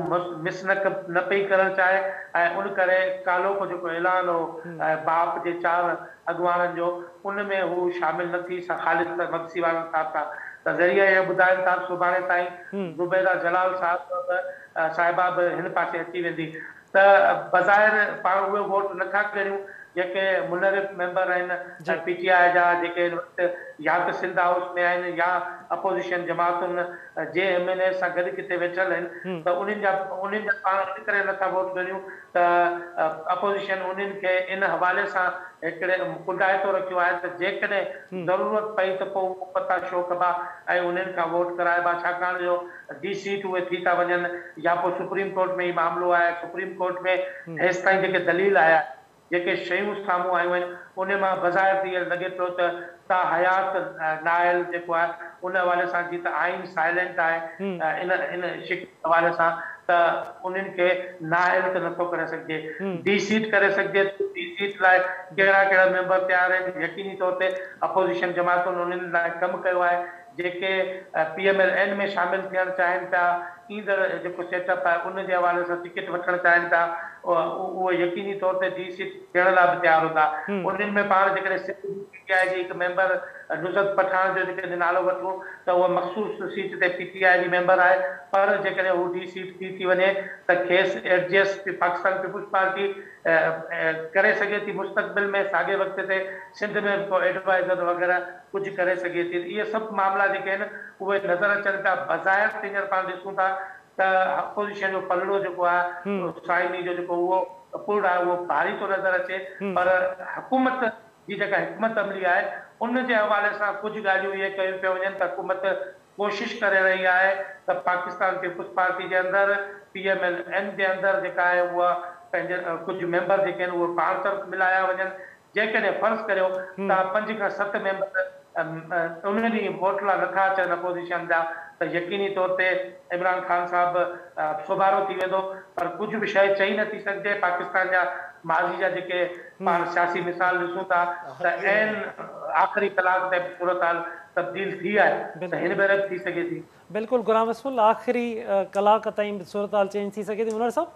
مس نه پئي ڪرڻ چاهي ۽ ان ڪري ڪالهوڪو جيڪو اعلان هو باپ جي چار اڳواڻن جو ان ۾ هو شامل نه ٿي خالد مگسي وارن صاحب سان ته ذريعا اهي ٻڌائن ٿا سڀاڻي تائين زبيده جلال صاحب به صاحبه به هن پاسي اچي ويندي ته بظاهر پاڻ اهي ووٽ نه ٿا ڳڻيون جيڪي منحرف ميمبر آهن پي ٽي آء جا جيڪي هن وقت يا ته سنڌ هائوس ۾ آهن يا اپوزيشن جماعتن جي ايم اين ايز سان گڏ ڪٿي ويٺل آهن ته انهن جا انهن جا پاڻ ان ڪري نه ٿا ووٽ ڳڻيون ته اپوزيشن انهن کي ان حوالي سان هڪڙي ڪنڊائتو رکيو آهي ته جيڪڏهن ضرورت پئي ته پوء اهو پتا شو ڪبا ۽ انهن کان ووٽ ڪرائبا ڇاڪاڻ جو ڊي سيٽ اهي ٿي ٿا وڃن يا پوء سپريم ڪورٽ ۾ هي معاملو آهي سپريم ڪورٽ ۾ هيستائين جيڪي دليل آيا جيڪي شيون سامهون آيون آهن ان مان بظاهر ته اهو لڳي پيو ته تا حيات نااهل جيڪو آهي ان حوالي سان جيئن ته آئين سائلينٽ آهي ان ان شق جي حوالي سان ته انهن کي نااهل ته نٿو ڪري سگهجي ڊي سيٽ ڪري سگهجي ٿو ڊي سيٽ لاء ڪهڙا ڪهڙا ميمبر تيار آهن يقيني طور تي اپوزيشن جماعتن انهن لاء ڪم ڪيو آهي. جيڪي پي ايم ايل اين ۾ شامل ٿيڻ چاهين پيا، ايندڙ جيڪو سيٽ اپ آهي ان جي حوالي سان ٽڪيٽ وٺڻ چاهين پيا اهي يقيني طور تي ڊي سيٽ ٿيڻ لاء به تيار هوندا. انهن ۾ پاڻ جيڪڏهن سنڌ جي پي ٽي آء جي هڪ ميمبر نزهت پٺاڻ جو جيڪڏهن نالو وٺون ته اها مخصوص سيٽ تي پي ٽي آء جي ميمبر آهي پر جيڪڏهن هو ڊي سيٽ ٿي ٿي وڃي ته کيس ايڊجسٽ پاڪستان پيپلز پارٽي ڪري سگهي ٿي مستقبل ۾ ساڳئي وقت تي سنڌ ۾ به ڪو ايڊوائيزر وغيره ڪجهه ڪري سگهي ٿي ته اهي سڀ معاملا جيڪي آهن اهي نظر اچن پيا بظاهر ته هينئر پاڻ ڏسون ٿا ته اپوزيشن جو پلڙو جيڪو آهي سائني جو جيڪو اهو پڙ آهي اهو ڀاري ٿو نظر اچي پر حڪومت جي جيڪا حڪمت عملي آهي ان جي حوالي سان ڪجهه ڳالهيون اهي ڪيون پيون وڃن ته حڪومت ڪوشش ڪري رهي آهي ته پاڪستان پيپلز پارٽي جي اندر پي ايم ايل اين جي اندر جيڪا آهي اها پنهنجي ڪجهه ميمبر جيڪي آهن اهي پاڻ طرف ملايا وڃن جيڪڏهن فرض ڪريو ته پنج کان ست ميمبر ان ڏينهن ووٽ لا نٿا اچن اپوزيشن جا ته يقيني طور تي عمران خان صاحب سوڀارو ٿي ويندو پر ڪجهه به شيء چئي نٿي سگهجي پاڪستان جا ماضي جا جيڪي پاڻ سياسي مثال ڏسون ٿا ته عين آخري ڪلاڪ تي به صورتحال تبديل ٿي آهي ته هن ڀيري به ٿي سگهي ٿي. بلڪل غلام رسول آخري ڪلاڪ تائين به صورتحال چينج ٿي سگهي ٿي منور صاحب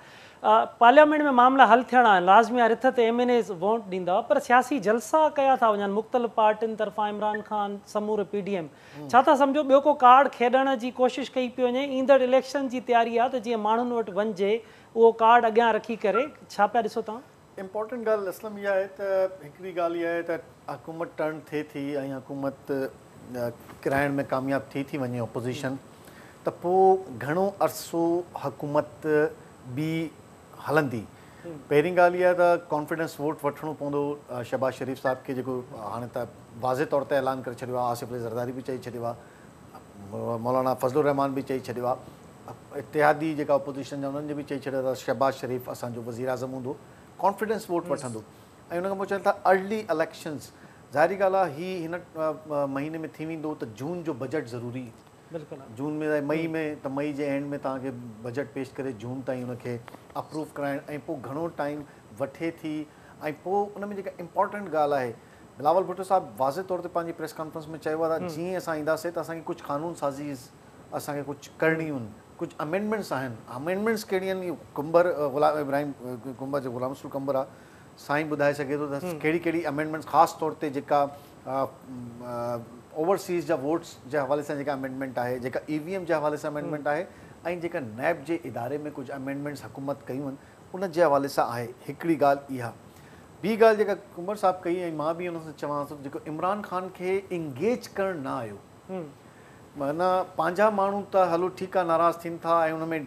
پارليامينٽ ۾ معاملا حل ٿيڻا آهن لازمي آهي رٿ تي ايم اين ايز ووٽ ڏيندا پر سياسي جلسا ڪيا ٿا وڃن مختلف پارٽين طرفان عمران خان سمورو پي ڊي ايم ڇا ٿا سمجهو ٻيو ڪو ڪارڊ کيڏڻ جي ڪوشش ڪئي پئي وڃي ايندڙ اليڪشن جي تياري آهي ته جيئن ماڻهن وٽ وڃجي اهو ڪارڊ اڳيان رکي ڪري ڇا پيا ڏسو توهان؟ امپورٽنٽ ڳالهه اسلم اها آهي ته هڪڙي ڳالهه اها آهي ته حڪومت ٽرن ٿئي ٿي ۽ حڪومت ڪرائڻ ۾ ڪامياب ٿي ٿي وڃي اپوزيشن ته پوء گهڻو عرصو حڪومت به هلندي پهرين ڳالهه اها ته ڪانفيڊنس ووٽ وٺڻو پوندو شهباز شريف صاحب کي جيڪو هاڻي ته واضح طور تي اعلان ڪري ڇڏيو آهي آصف علي زرداري به چئي ڇڏيو آهي مولانا فضل الرحمان به چئي ڇڏيو آهي اتحادي جيڪا اپوزيشن جا انهن جي به چئي ڇڏيو ته شهباز شريف اسان جو وزيراعظم هوندو ڪانفيڊنس ووٽ وٺندو ۽ ان کان پوء چون ٿا ارلي اليڪشنز ظاهري ڳالهه آهي هي هن مهيني ۾ ٿي ويندو ته جون جو بجيٽ ضروري جون ۾ مئي ۾ ته مئي جي اينڊ ۾ توهان کي بجيٽ پيش ڪري جون تائين ان کي اپروو ڪرائڻ ۽ پوء گهڻو ٽائيم وٺي ٿي ۽ پوء ان ۾ جيڪا امپارٽنٽ ڳالهه آهي بلاول ڀٽو صاحب واضح طور تي پنهنجي پريس ڪانفرنس ۾ چيو آهي ته جيئن اسان اينداسين ته اسان کي ڪجهه قانون سازي اسان کي ڪجهه ڪرڻيون آهن ڪجهه امينڊمينٽس آهن امينڊمينٽس ڪهڙيون آهن اهو ڪنڀر غلام ابراهيم ڪنڀر جيڪو غلام رسول ڪنڀر آهي سائين ٻڌائي سگهي ٿو ته ڪهڙي ڪهڙي امينڊمينٽس خاص طور تي جيڪا اوورسيز جا ووٽس جي حوالي سان جيڪا امينڊمينٽ آهي جيڪا اي وي ايم جي حوالي سان امينڊمينٽ آهي ۽ جيڪا نيب جي اداري ۾ ڪجهه امينڊمينٽس حڪومت ڪيون آهن ان جي حوالي سان آهي هڪڙي ڳالهه اها ٻي ڳالهه جيڪا ڪنڀر صاحب ڪئي ۽ مان به ان سان چوان ٿو جيڪو عمران خان کي انگيج ڪرڻ نه آيو معنيٰ پنهنجا ماڻهو ته هلو ٺيڪ آهي ناراض ٿين ٿا ۽ ان ۾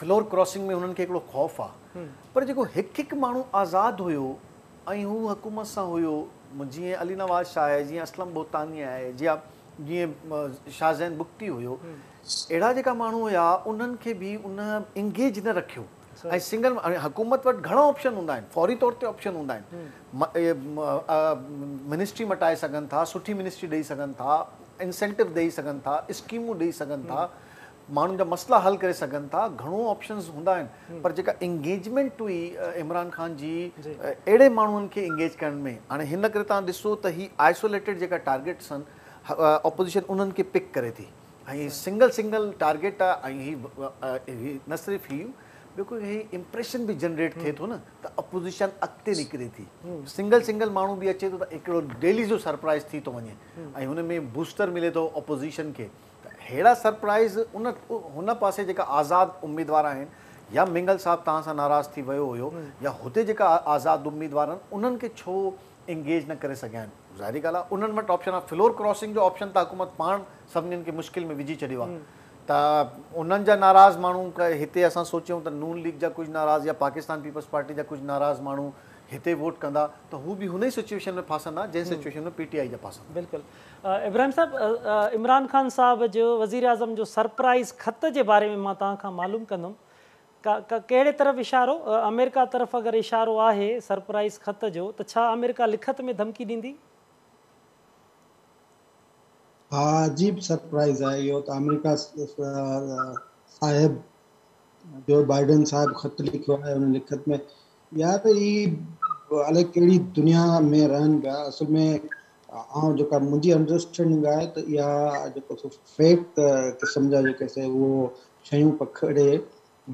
فلور ڪراسنگ ۾ هنن کي هڪڙو خوف آ پر جيڪو هڪ هڪ ماڻهو آزاد هيو ۽ هو حڪومت سان هيو جيئن علي نواز شاهه آهي جيئن اسلم بوتاني آهي جيئن شاهه زين بگٽي هيو اهڙا جيڪا ماڻهو هيا انهن کي به ان انگيج نه رکيو ۽ سنگل حڪومت وٽ گهڻا آپشن هوندا آهن فوري طور تي آپشن هوندا آهن منسٽري مٽائي سگهن ٿا سٺي منسٽري ڏئي سگهن ٿا انسينٽو ڏئي سگهن ٿا اسڪيمون ڏئي سگهن ٿا ماڻهن جا مسئلا حل ڪري سگهن ٿا گهڻو آپشنز هوندا آهن پر جيڪا انگيجمينٽ هئي عمران خان جي اهڙي ماڻهن کي انگيج ڪرڻ ۾ هاڻي هن ڪري توهان ڏسو ته هي آئسوليٽيڊ جيڪا ٽارگيٽس آهن اپوزيشن انهن کي پڪ ڪري ٿي ۽ سنگل سنگل ٽارگيٽ آهي ۽ هي نه صرف هي ٻيو ڪوئي هي امپريشن به جنريٽ ٿئي ٿو نه ته اپوزيشن اڳتي نڪري ٿي سنگل سنگل ماڻهو به اچي ٿو ته هڪڙو ڊيلي جو سرپرائز ٿي ٿو وڃي ۽ هن ۾ بوسٽر ملي ٿو اپوزيشن کي ته ههڙا سرپرائز ان هن پاسي جيڪا آزاد اميدوار آهن يا مينگل صاحب توهان سان ناراض ٿي ويو هيو يا هتي جيڪا آزاد اميدوار آهن انهن کي ڇو انگيج نه ڪري سگهيا آهن ظاهري ڳالهه آهي انهن وٽ آپشن آهي فلور ڪراسنگ جو آپشن ته حڪومت پاڻ سڀني کي مشڪل ۾ وجهي ڇڏيو آهي ته انهن جا ناراض ماڻهو هتي اسان سوچيون ته نون ليگ جا ڪجهه ناراض يا پاڪستان پيپلز پارٽي جا ڪجهه ناراض ماڻهو هتي ووٽ ڪندا ته هو به هن ئي سچويشن ۾ ڦاسندا جنهن سچويشن ۾ پي ٽي آء جا ڦاسندا. بلڪل ابراهيم صاحب عمران خان صاحب جو وزيراعظم جو سرپرائز خط جي باري ۾ مان توهان کان معلوم ڪندم ڪهڙي طرف اشارو آمريڪا طرف اگر اشارو آهي سرپرائز خط جو ته ڇا آمريڪا لکت ۾ ڌمڪي ڏيندي؟ ها عجيب سرپرائز آهي اهو ته آمريڪا صاحب جو بائيڊن صاحب خط لکيو آهي ان لکت ۾ يار هي الائي ڪهڙي دنيا ۾ رهن پيا اصل ۾ آئون جيڪا منهنجي انڊرسٽينڊنگ آهي ته اها جيڪو سو فيڪ قسم جا جيڪي سي اهو شيون پکيڙي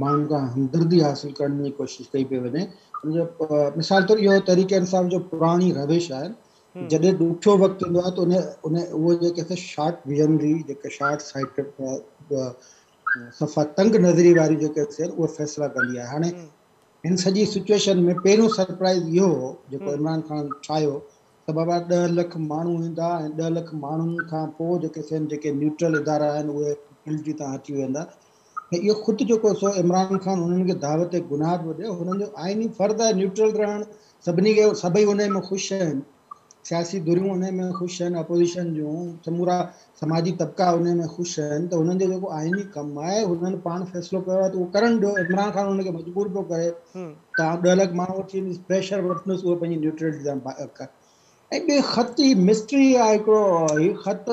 ماڻهن کان همدردي حاصل ڪرڻ جي ڪوشش ڪئي پئي وڃي. ان جو مثال طور اهو تحريڪ انصاف جو پراڻي روش آهي جڏهن ڏکيو وقت ايندو آهي ته ان ان اهو جيڪي سي شارٽ ويزنري جيڪي شارٽ سائيٽڊ صفا تنگ نظري واري جيڪي سي اهي فيصلا ڪندي آهي. هاڻي هن سڄي سچويشن ۾ پهريون سرپرائز اهو هو جيڪو عمران خان ٺاهيو ته بابا ڏهه لک ماڻهو ايندا ۽ ڏهه لک ماڻهن کان پوء جيڪي سي جيڪي نيوٽرل ادارا آهن اهي پينلٽي تان هٽي ويندا ۽ اهو خود جيڪو سو عمران خان انهن کي دعوت گناهه پيو ڏئي. هنن جو آئيني فرض آهي نيوٽرل رهڻ، سڀني کي سڀئي انهي ۾ خوش آهن، سياسي ڌريون انهي ۾ خوش آهن، اپوزيشن جون سمورا سماجي طبقا انهي ۾ خوش آهن ته هنن جو جيڪو آئيني ڪم آهي هنن پاڻ فيصلو ڪيو آهي ته اهو ڪرڻ ڏيو. عمران خان انهن کي مجبور پيو ڪري ته آئون ڏهه لک ماڻهو وٺي ايندس، پريشر وٺندس اهو پنهنجي نيوٽرلٽي تان ۽ ٻي خط هي مسٽري آهي هڪڙو هي خط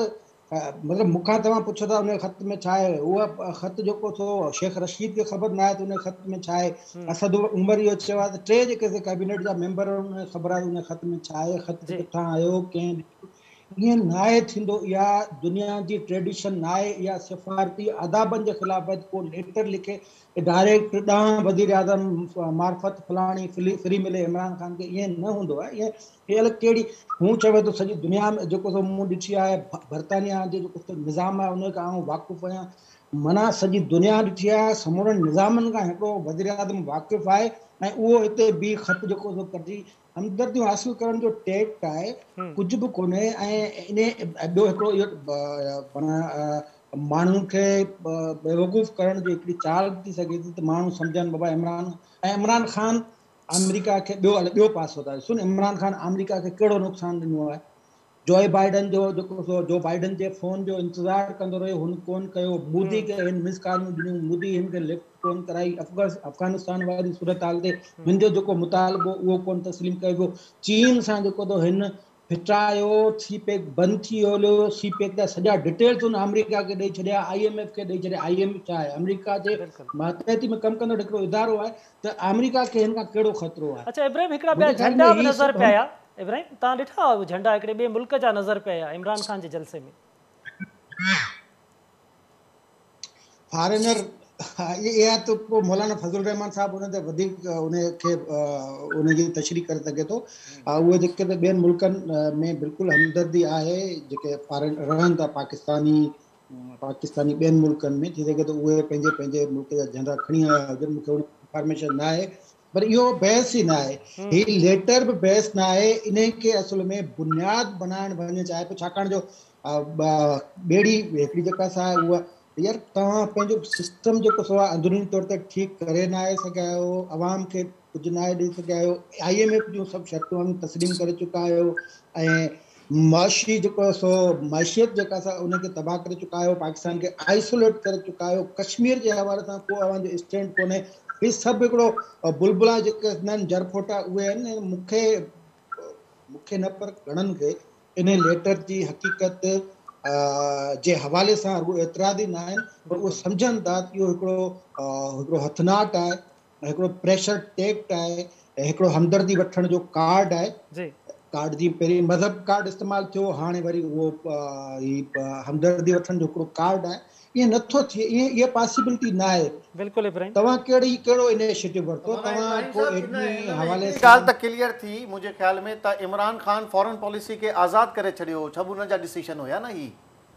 مطلب مون کان توهان پڇو ٿا ان خط ۾ ڇا آهي اهو خط جيڪو سو شيخ رشيد کي خبر ناهي ته ان خط ۾ ڇا آهي اسد عمر اهو چيو آهي ته ٽي جيڪي سي ڪيبينيٽ جا ميمبر آهن انهن کي خبر آهي ته ان خط ۾ ڇا آهي خط ڪٿان آيو ڪنهن ڏنو ائين ناهي ٿيندو اها دنيا جي ٽريڊيشن ناهي اها سفارتي آدابن جي خلاف آهي ته ڪو ليٽر لکي ڊائريڪٽ ڏانهن وزيراعظم معرفت فلاڻي فري ملي عمران خان کي ائين نه هوندو آهي ائين هي الائي ڪهڙي هون چوي ٿو سڄي دنيا ۾ جيڪو سو مون ڏٺي آهي برطانيا جي جيڪو سو نظام آهي ان کان آئون واقف آهيان معنيٰ سڄي دنيا ڏٺي آهي سمورن نظامن کان هڪڙو وزيراعظم واقف آهي ۽ اهو هتي بي خط جيڪو سو ڪڍي همدرديون حاصل ڪرڻ جو ٽيڪ آهي ڪجهه به ڪونهي ۽ انهي ٻيو هڪڙو اهو معنيٰ ماڻهن کي بيوقوف ڪرڻ جي هڪڙي چال به ٿي سگهي ٿي ته ماڻهو سمجهن بابا عمران ۽ عمران خان آمريڪا کي ٻيو ٻيو پاسو ٿا ڏسون عمران خان آمريڪا کي ڪهڙو نقصان ڏنو آهي جوئي بائيڊن جو جيڪو سو جو بائيڊن جي فون جو انتظار ڪندو رهيو هن ڪون ڪيو مودي کي هن مس ڪالون ڏنيون مودي هن کي لفٽ ڪون ڪرائي افغانستان واري صورتحال تي هن جو جيڪو مطالبو اهو ڪون تسليم ڪيو ويو چين سان جيڪو تو هن ڦٽايو سي پيڪ بند ٿي هليو سي پيڪ جا سڄا ڊيٽيلز هن آمريڪا کي ڏئي ڇڏيا I M F کي ڏئي ڇڏيا I M F ڇا آهي آمريڪا جي ماتحتي ۾ ڪم ڪندڙ هڪڙو ادارو آهي ته آمريڪا کي هن کان ڪهڙو خطرو آهي. اڇا ابراهيم هڪڙا ٻيا جهنڊا به نظر پيا آيا ابراهيم توهان ڏٺا اهي جهنڊا هڪڙي ٻئي ملڪ جا نظر پيا آيا عمران خان جي جلسي ۾. فارينر اها ته پوء مولانا فضل الرحمان صاحب ان تي وڌيڪ ان کي ان جي تشريح ڪري سگهي ٿو اهي جيڪي ته ٻين ملڪن ۾ بلڪل همدردي آهي جيڪي فارين رهن ٿا پاڪستاني پاڪستاني ٻين ملڪن ۾ ٿي سگهي ٿو اهي پنهنجي پنهنجي ملڪ جا جهنڊا کڻي آيا هجن مون کي ان انفارميشن نه آهي پر اهو بحث ئي نه آهي هي ليٽر به بحث نه آهي انهي کي اصل ۾ بنياد بنائڻ وڃي چاهي پيو ڇاڪاڻ جو ٻيڙي هڪڙي جيڪا سا آهي اها يار توهان پنهنجو سسٽم جيڪو سو آهي اندروني طور تي ٺيڪ ڪري ناهي سگهيا آهيو عوام کي ڪجهه ناهي ڏئي سگهيا آهيو I M F جون سڀ شرطون اوهين تسليم ڪري چڪا آهيو ۽ معاشي جيڪو سو معيشت جيڪا سا ان کي تباهه ڪري چڪا آهيو پاڪستان کي آئسوليٽ ڪري چڪا آهيو ڪشمير جي حوالي سان ڪو اوهان جو اسٽينڊ ڪونهي هي سڀ هڪڙو بلبلا جيڪي ٿيندا آهن جرڦوٽا اهي آهن مون کي مون کي نه پر گهڻن کي انهي ليٽر جي حقيقت جي حوالي سان رڳو اعتراض ئي نه آهن پر اهو سمجهن ٿا ته اهو هڪڙو هڪڙو هٿناٽ آهي هڪڙو پريشر ٽيڪٽ آهي ۽ هڪڙو همدردي وٺڻ جو ڪارڊ آهي. ڪارڊ جيئن پهرين مذهب ڪارڊ استعمال ٿيو هاڻي وري اهو هي همدردي وٺڻ جو هڪڙو ڪارڊ آهي. ائين نه ٿو ٿئي ائين اها پاسيبلٽي نه آهي. بلڪل ابراهيم. توهان ڪهڙي ڪهڙو انيشيٽو ورتو توهان ڪو ايٽمي حوالي سان. ڳالهه ته ڪليئر ٿي منهنجي خيال ۾ ته عمران خان فارن پاليسي کي آزاد ڪري ڇڏيو هو سڀ انهن جا ڊسيشن هيا نه هي.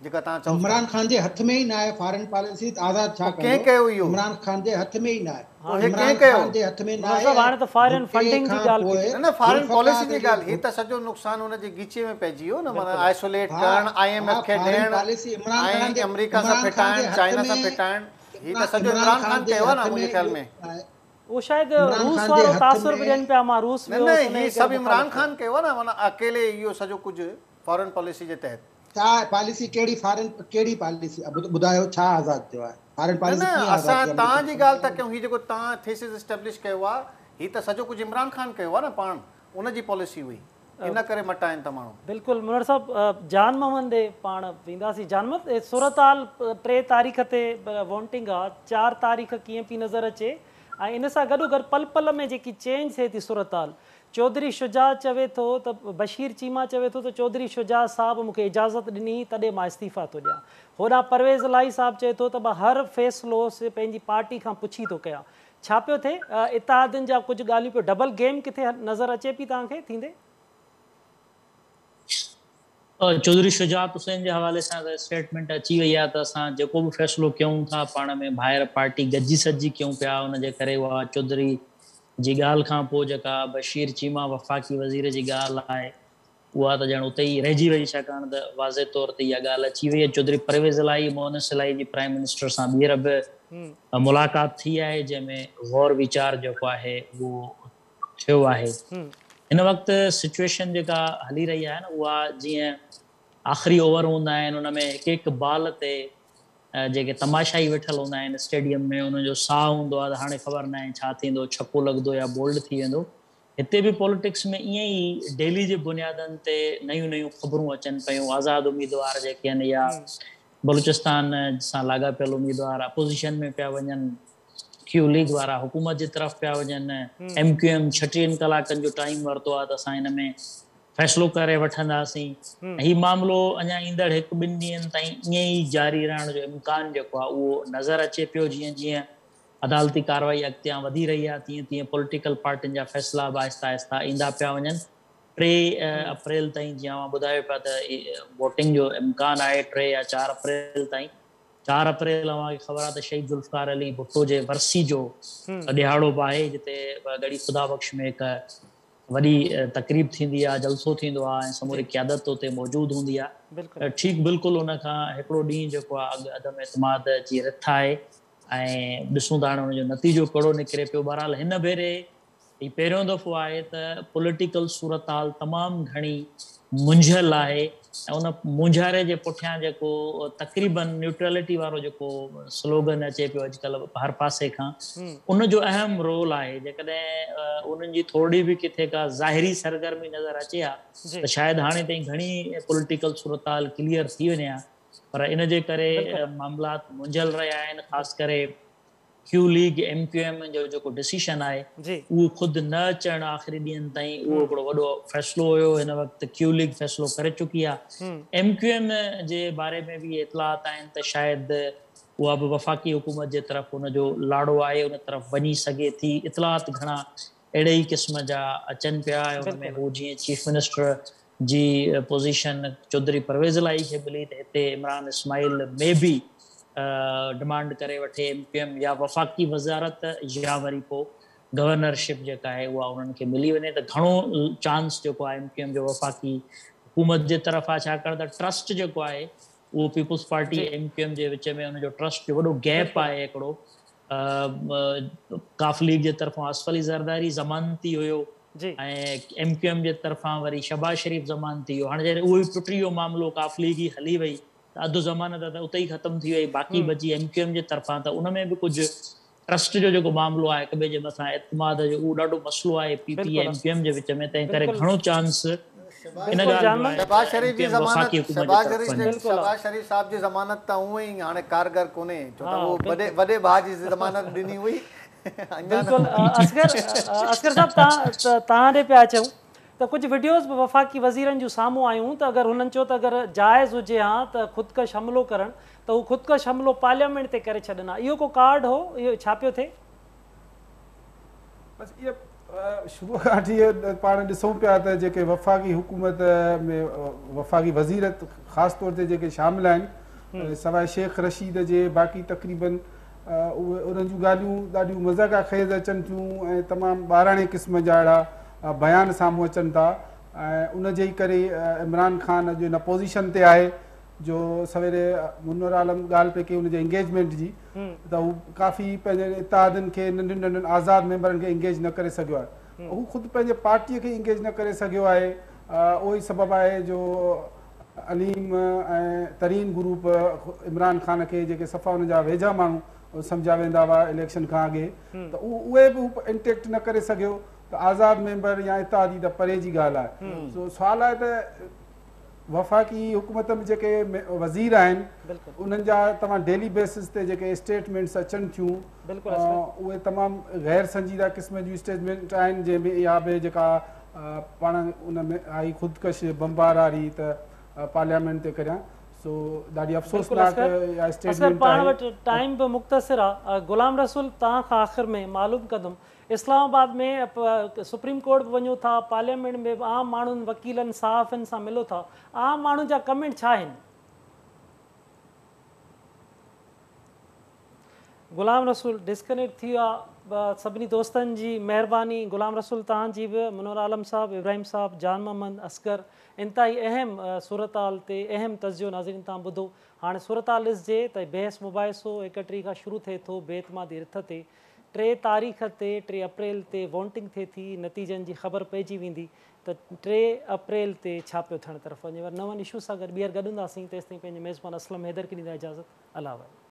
جيڪا توهان چئو ٿا. عمران خان جي هٿ ۾ ئي ناهي فارن پاليسي ته آزاد ڇا پوء ڪنهن ڪندو ڪيو اهو؟ عمران خان جي هٿ ۾ ئي ناهي پوء هي عمران ڪنهن ڪيو؟ خان جي هٿ ۾ منور ناهي صاحب هاڻي ته فارن ڀٽي فنڊنگ جي کان ڳالهه پوء پئي ٿئي. نه نه فارن پاليسي ذوالفقار جي علي ڳالهه هي ڀٽو ته سڄو نقصان هن جي ڳچيء ۾ پئجي ويو نه معنيٰ بلڪل. آئسوليٽ ها ڪرڻ I M ها ايف کي فارن ڏيڻ پاليسي عمران خان ۽ جي آمريڪا سان عمران خان جي ڦٽائڻ هٿ چائنا سان ۾ ڦٽائڻ هي ته سڄو عمران عمران خان خان جي ڪيو آهي نه هٿ ۾ منهنجي خيال اهو ۾. آهي اهو شايد عمران روس خان جي وارو هٿ تاثر به ۾ ڏين پيا مان روس نه ويو نه هوس هي انهي ڪري سڀ عمران مخالف ٿيو. خان ڪيو آهي نه معنيٰ اڪيلي اهو سڄو ڪجهه فارن پاليسي جي تحت. ڇا پاليسي ڪهڙي فارن ڪهڙي پاليسي ٻڌايو ڇا آزاد ٿيو آهي فارن نه پاليسي نه ڪيئن آزاد اسان ٿي توهان آمريڪا جي ڳالهه ٿا ڪيون هي جيڪو توهان ٿيسز اسٽيبلش ڪيو آهي هي ته سڄو ڪجهه عمران خان ڪيو آهي نه پاڻ ان جي پاليسي هئي ان ڪري مٽائن ٿا ماڻهو. بلڪل منور صاحب جان محمد ڏي پاڻ وينداسين جان محمد صورتحال 3 تاريخ تي وونٽنگ آ 4 تاريخ ڪيئن پي نظر اچي ۽ ان سان گڏوگڏ پل پل ۾ جيڪي چينج ٿئي ٿي صورتحال چوڌري شجاع چوي ٿو ته بشير چيما چوي ٿو ته چوڌري شجاع صاحب مون کي اجازت ڏني تڏهن مان استعيفيٰ ٿو ڏيان. هوڏانهن پرويز الاهي صاحب چئي ٿو ته مان هر فيصلو پنهنجي پارٽي کان پڇي ٿو ڪيان. ڇا پيو ٿئي؟ اتحادين جا ڪجهه ڳالهيون پيو ڊبل گيم ڪٿي نظر اچي پئي توهان کي ٿيندي؟ چوڌري شجاعت حسين جي حوالي سان ته اسٽيٽمينٽ اچي وئي آهي ته اسان جيڪو به فيصلو ڪيون ٿا پاڻ ۾ ڀائر پارٽي گڏجي سڏجي ڪيون پيا ان جي ڪري اها چوڌري جي ڳالهه کان پوء جيڪا بشير چيما وفاقي وزير جي ڳالهه آهي اها ته ڄڻ اتي ئي رهجي وئي ڇاڪاڻ ته واضح طور تي اها ڳالهه اچي وئي ۽ چوڌري پرويز الاهي مونس الاهي جي پرائم منسٽر سان ٻيهر به ملاقات ٿي آهي جنهن ۾ غور ويچار جيڪو آهي اهو ٿيو آهي. هن وقت سچوئيشن جيڪا هلي رهي آهي نه اها جيئن آخري اوور هوندا آهن ان ۾ هڪ هڪ بال تي جيڪي تماشائي ويٺل هوندا آهن اسٽيڊيم ۾ انهن جو ساهه هوندو آهي ته هاڻي خبر ناهي ڇا ٿيندو ڇڪو لڳندو يا بولڊ ٿي ويندو. هتي به پوليٽڪس ۾ ائين ئي ڊيلي جي بنيادن تي نيون نيون خبرون اچن پيون آزاد اميدوار جيڪي آهن يا بلوچستان سان لاڳاپيل اميدوار اپوزيشن ۾ پيا وڃن، ڪيو ليگ وارا حڪومت جي طرف پيا وڃن، ايم ڪيو ايم ڇٽيهن ڪلاڪن جو ٽائيم ورتو آهي ته اسان ان ۾ فيصلو ڪري وٺنداسين. هي معاملو اڃا ايندڙ هڪ ٻن ڏينهن تائين ائين ئي جاري رهڻ جو امڪان جيڪو آهي اهو نظر اچي پيو. جيئن جيئن عدالتي ڪارروائي اڳتيان وڌي رهي آهي تيئن تيئن پوليٽيڪل پارٽين جا فيصلا به آهستي آهستي ايندا پيا وڃن. 3 اپريل تائين جيئن اوهان ٻڌايو پيا ته ووٽنگ جو امڪان آهي 3 يا 4 اپريل تائين. 4 اپريل اوهان کي خبر آهي ته شهيد ذوالفقار علي ڀٽو جي ورسي جو ڏهاڙو به آهي جتي ڳڙهي خدا بخش ۾ هڪ وڏي تقريب ٿيندي آهي، جلسو ٿيندو آهي ۽ سموري قيادت اتي موجود هوندي آهي. ٺيڪ بلڪل ان کان هڪڙو ڏينهن جيڪو آهي اڳ عدم اعتماد جي رٿ آهي ۽ ڏسون ٿا هاڻي ان جو نتيجو ڪهڙو نڪري پيو. بهرحال هن ڀيري هي پهريون دفعو آهي ته پوليٽيڪل صورتحال تمام گهڻي منجهيل آهي ۽ ان مونجهاري جي پٺيان جيڪو تقريبن نيوٽرلٽي وارو جيڪو سلوگن اچي پيو اڄڪلهه هر پاسي کان ان جو اهم رول آهي. جيڪڏهن انهن جي ٿورڙي به ڪٿي ڪا ظاهري سرگرمي نظر اچي ها ته شايد هاڻي تائين گهڻي پوليٽيڪل صورتحال ڪليئر ٿي وڃي ها پر ان جي ڪري معاملات منجهيل رهيا آهن خاص ڪري ڪيو ليگ ايم ڪيو ايم جو جيڪو ڊسيشن آهي اهو خود نه اچڻ آخري ڏينهن تائين اهو هڪڙو وڏو فيصلو هيو هن وقت ڪيو ليگ فيصلو ڪري چڪي آهي ايم ڪيو ايم جي باري ۾ به اطلاعات آهن ته شايد اها به وفاقي حڪومت جي طرف ان جو لاڙو آهي ان طرف وڃي سگهي ٿي اطلاعات گهڻا اهڙي ئي قسم جا اچن پيا ۽ ان ۾ هو جيئن چيف منسٽر جي پوزيشن چوڌري پرويز الاهي کي ملي ته هتي عمران اسماعيل مي بي ڊمانڊ ڪري وٺي ايم ڪيو ايم يا وفاقي وزارت يا وري پو گورنر شپ جيڪا آهي اها انهن کي ملي وڃي ته گهڻو چانس جيڪو آهي ايم ڪيو ايم جو وفاقي حڪومت جي طرف آهي ڇاڪاڻ ته ٽرسٽ جيڪو آهي اهو peoples party M Q M جي وچ ۾ ان جو ٽرسٽ جو وڏو گيپ آهي هڪڙو قاف ليگ جي طرفان آصف علي زرداري ضمانتي هيو ۽ ايم ڪيو ايم جي طرفان وري شهباز شريف ضمانتي هيو هاڻي جڏهن اهو ئي ٽٽي ويو معاملو قاف ليگ ئي هلي وئي ته اڌ ضمانت ته اتي ئي ختم ٿي وئي باقي بچي ايم ڪيو ايم جي طرفان ته ان ۾ به ڪجهه ٽرسٽ جو جيڪو معاملو آهي هڪ ٻئي جي مٿان اعتماد جو اهو ڏاڍو مسئلو آهي P P ۽ M Q M جي وچ ۾ تنهن ڪري گهڻو چانس ان ڳالهه جو آهي شهباز ته ايم شريف ڪيو جي ايم وفاقي ضمانت حڪومت جي شهباز طرف شريف وڃي. شهباز شريف صاحب جي ضمانت ته هونئن ئي هاڻي ڪارگر ڪونهي ڇو ته اهو وڏي وڏي ڀاء جي ضمانت ڏني هئي اڃا بلڪل اصغر اصغر صاحب توهان توهان ڏي پيا اچون ته ڪجهه وڊيوز به وفاقي وزيرن جون سامهون آيون ته اگر هنن چيو ته اگر جائز هجي ها ته خودڪش حملو ڪرڻ ته هو خودڪش حملو پارليامينٽ تي ڪري ڇڏن ها اهو ڪو ڪارڊ هو اهو ڇا پيو ٿئي؟ بس اهي شروع کان وٺي اهي پاڻ ڏسون پيا ته جيڪي وفاقي حڪومت ۾ وفاقي وزير خاص طور تي جيڪي شامل آهن سواء شيخ رشيد جي باقي تقريبن اهي انهن جون ڳالهيون ڏاڍيون مضحڪه خيز اچن ٿيون ۽ تمام ٻاراڻي قسم جا اهڙا بيان سامهون اچن ٿا ۽ ان جي ئي ڪري عمران خان اڄ ان پوزيشن تي آهي جو سويري منور عالم ڳالهه پئي ڪئي ان جي انگيجمينٽ جي ته هو ڪافي پنهنجن اتحادين کي ننڍن ننڍن آزاد ميمبرن کي انگيج نه ڪري سگهيو آهي هو خود پنهنجي پارٽي کي انگيج نه ڪري سگهيو آهي اهو ئي سبب آهي جو عليم ۽ ترين گروپ عمران خان کي جيڪي صفا ان جا ويجها ماڻهو سمجهيا ويندا هئا اليڪشن کان اڳي ته اهي به هو انٽيڪٽ نه ڪري سگهيو ته آزاد ميمبر يا اتحادي ته پري جي ڳالهه آهي سو سوال آهي ته وفاقي حڪومت ۾ جيڪي وزير آهن انهن جا توهان ڊيلي بيسس تي جيڪي اسٽيٽمينٽس اچن ٿيون اهي تمام غير سنجيده قسم جون اسٽيٽمينٽ آهن جنهن ۾ اها به جيڪا پاڻ ان ۾ آئي خودڪش بمبار واري ته پارليامينٽ تي ڪريان سو ڏاڍي افسوسناڪ اها اسٽيٽمينٽ پاڻ وٽ ٽائيم به مختصر آ غلام رسول توهان کان آخر ۾ معلوم ڪندم اسلام آباد ۾ سپريم ڪورٽ به وڃو ٿا، پارليامينٽ ۾ به عام ماڻهن، وڪيلن، صحافين سان ملو ٿا، عام ماڻهن جا ڪمينٽ ڇا آهن؟ غلام رسول ڊسڪنيڪٽ ٿي ويو آ، سڀني دوستن جي مهرباني، غلام رسول توهان جي به، منور عالم صاحب، ابراهيم صاحب، جان محمد، اصغر، انتهائي اهم صورتحال تي اهم تجزيو ناظرين توهان ٻڌو، هاڻي صورتحال ڏسجي ته بحث مباحثو 31 کان شروع ٿئي ٿو بي اعتمادي رٿ تي، 3 تاريخ تي 3 اپريل تي وونٽنگ ٿئي ٿي، نتيجن جي خبر پئجي ويندي ته 3 اپريل تي ڇا پيو ٿيڻ طرف وڃي وري نون اشوز سان گڏ ٻيهر گڏ هونداسين تيستائين پنهنجي ميزبان اسلم حيدر کي ڏيندا اجازت الله حوالي.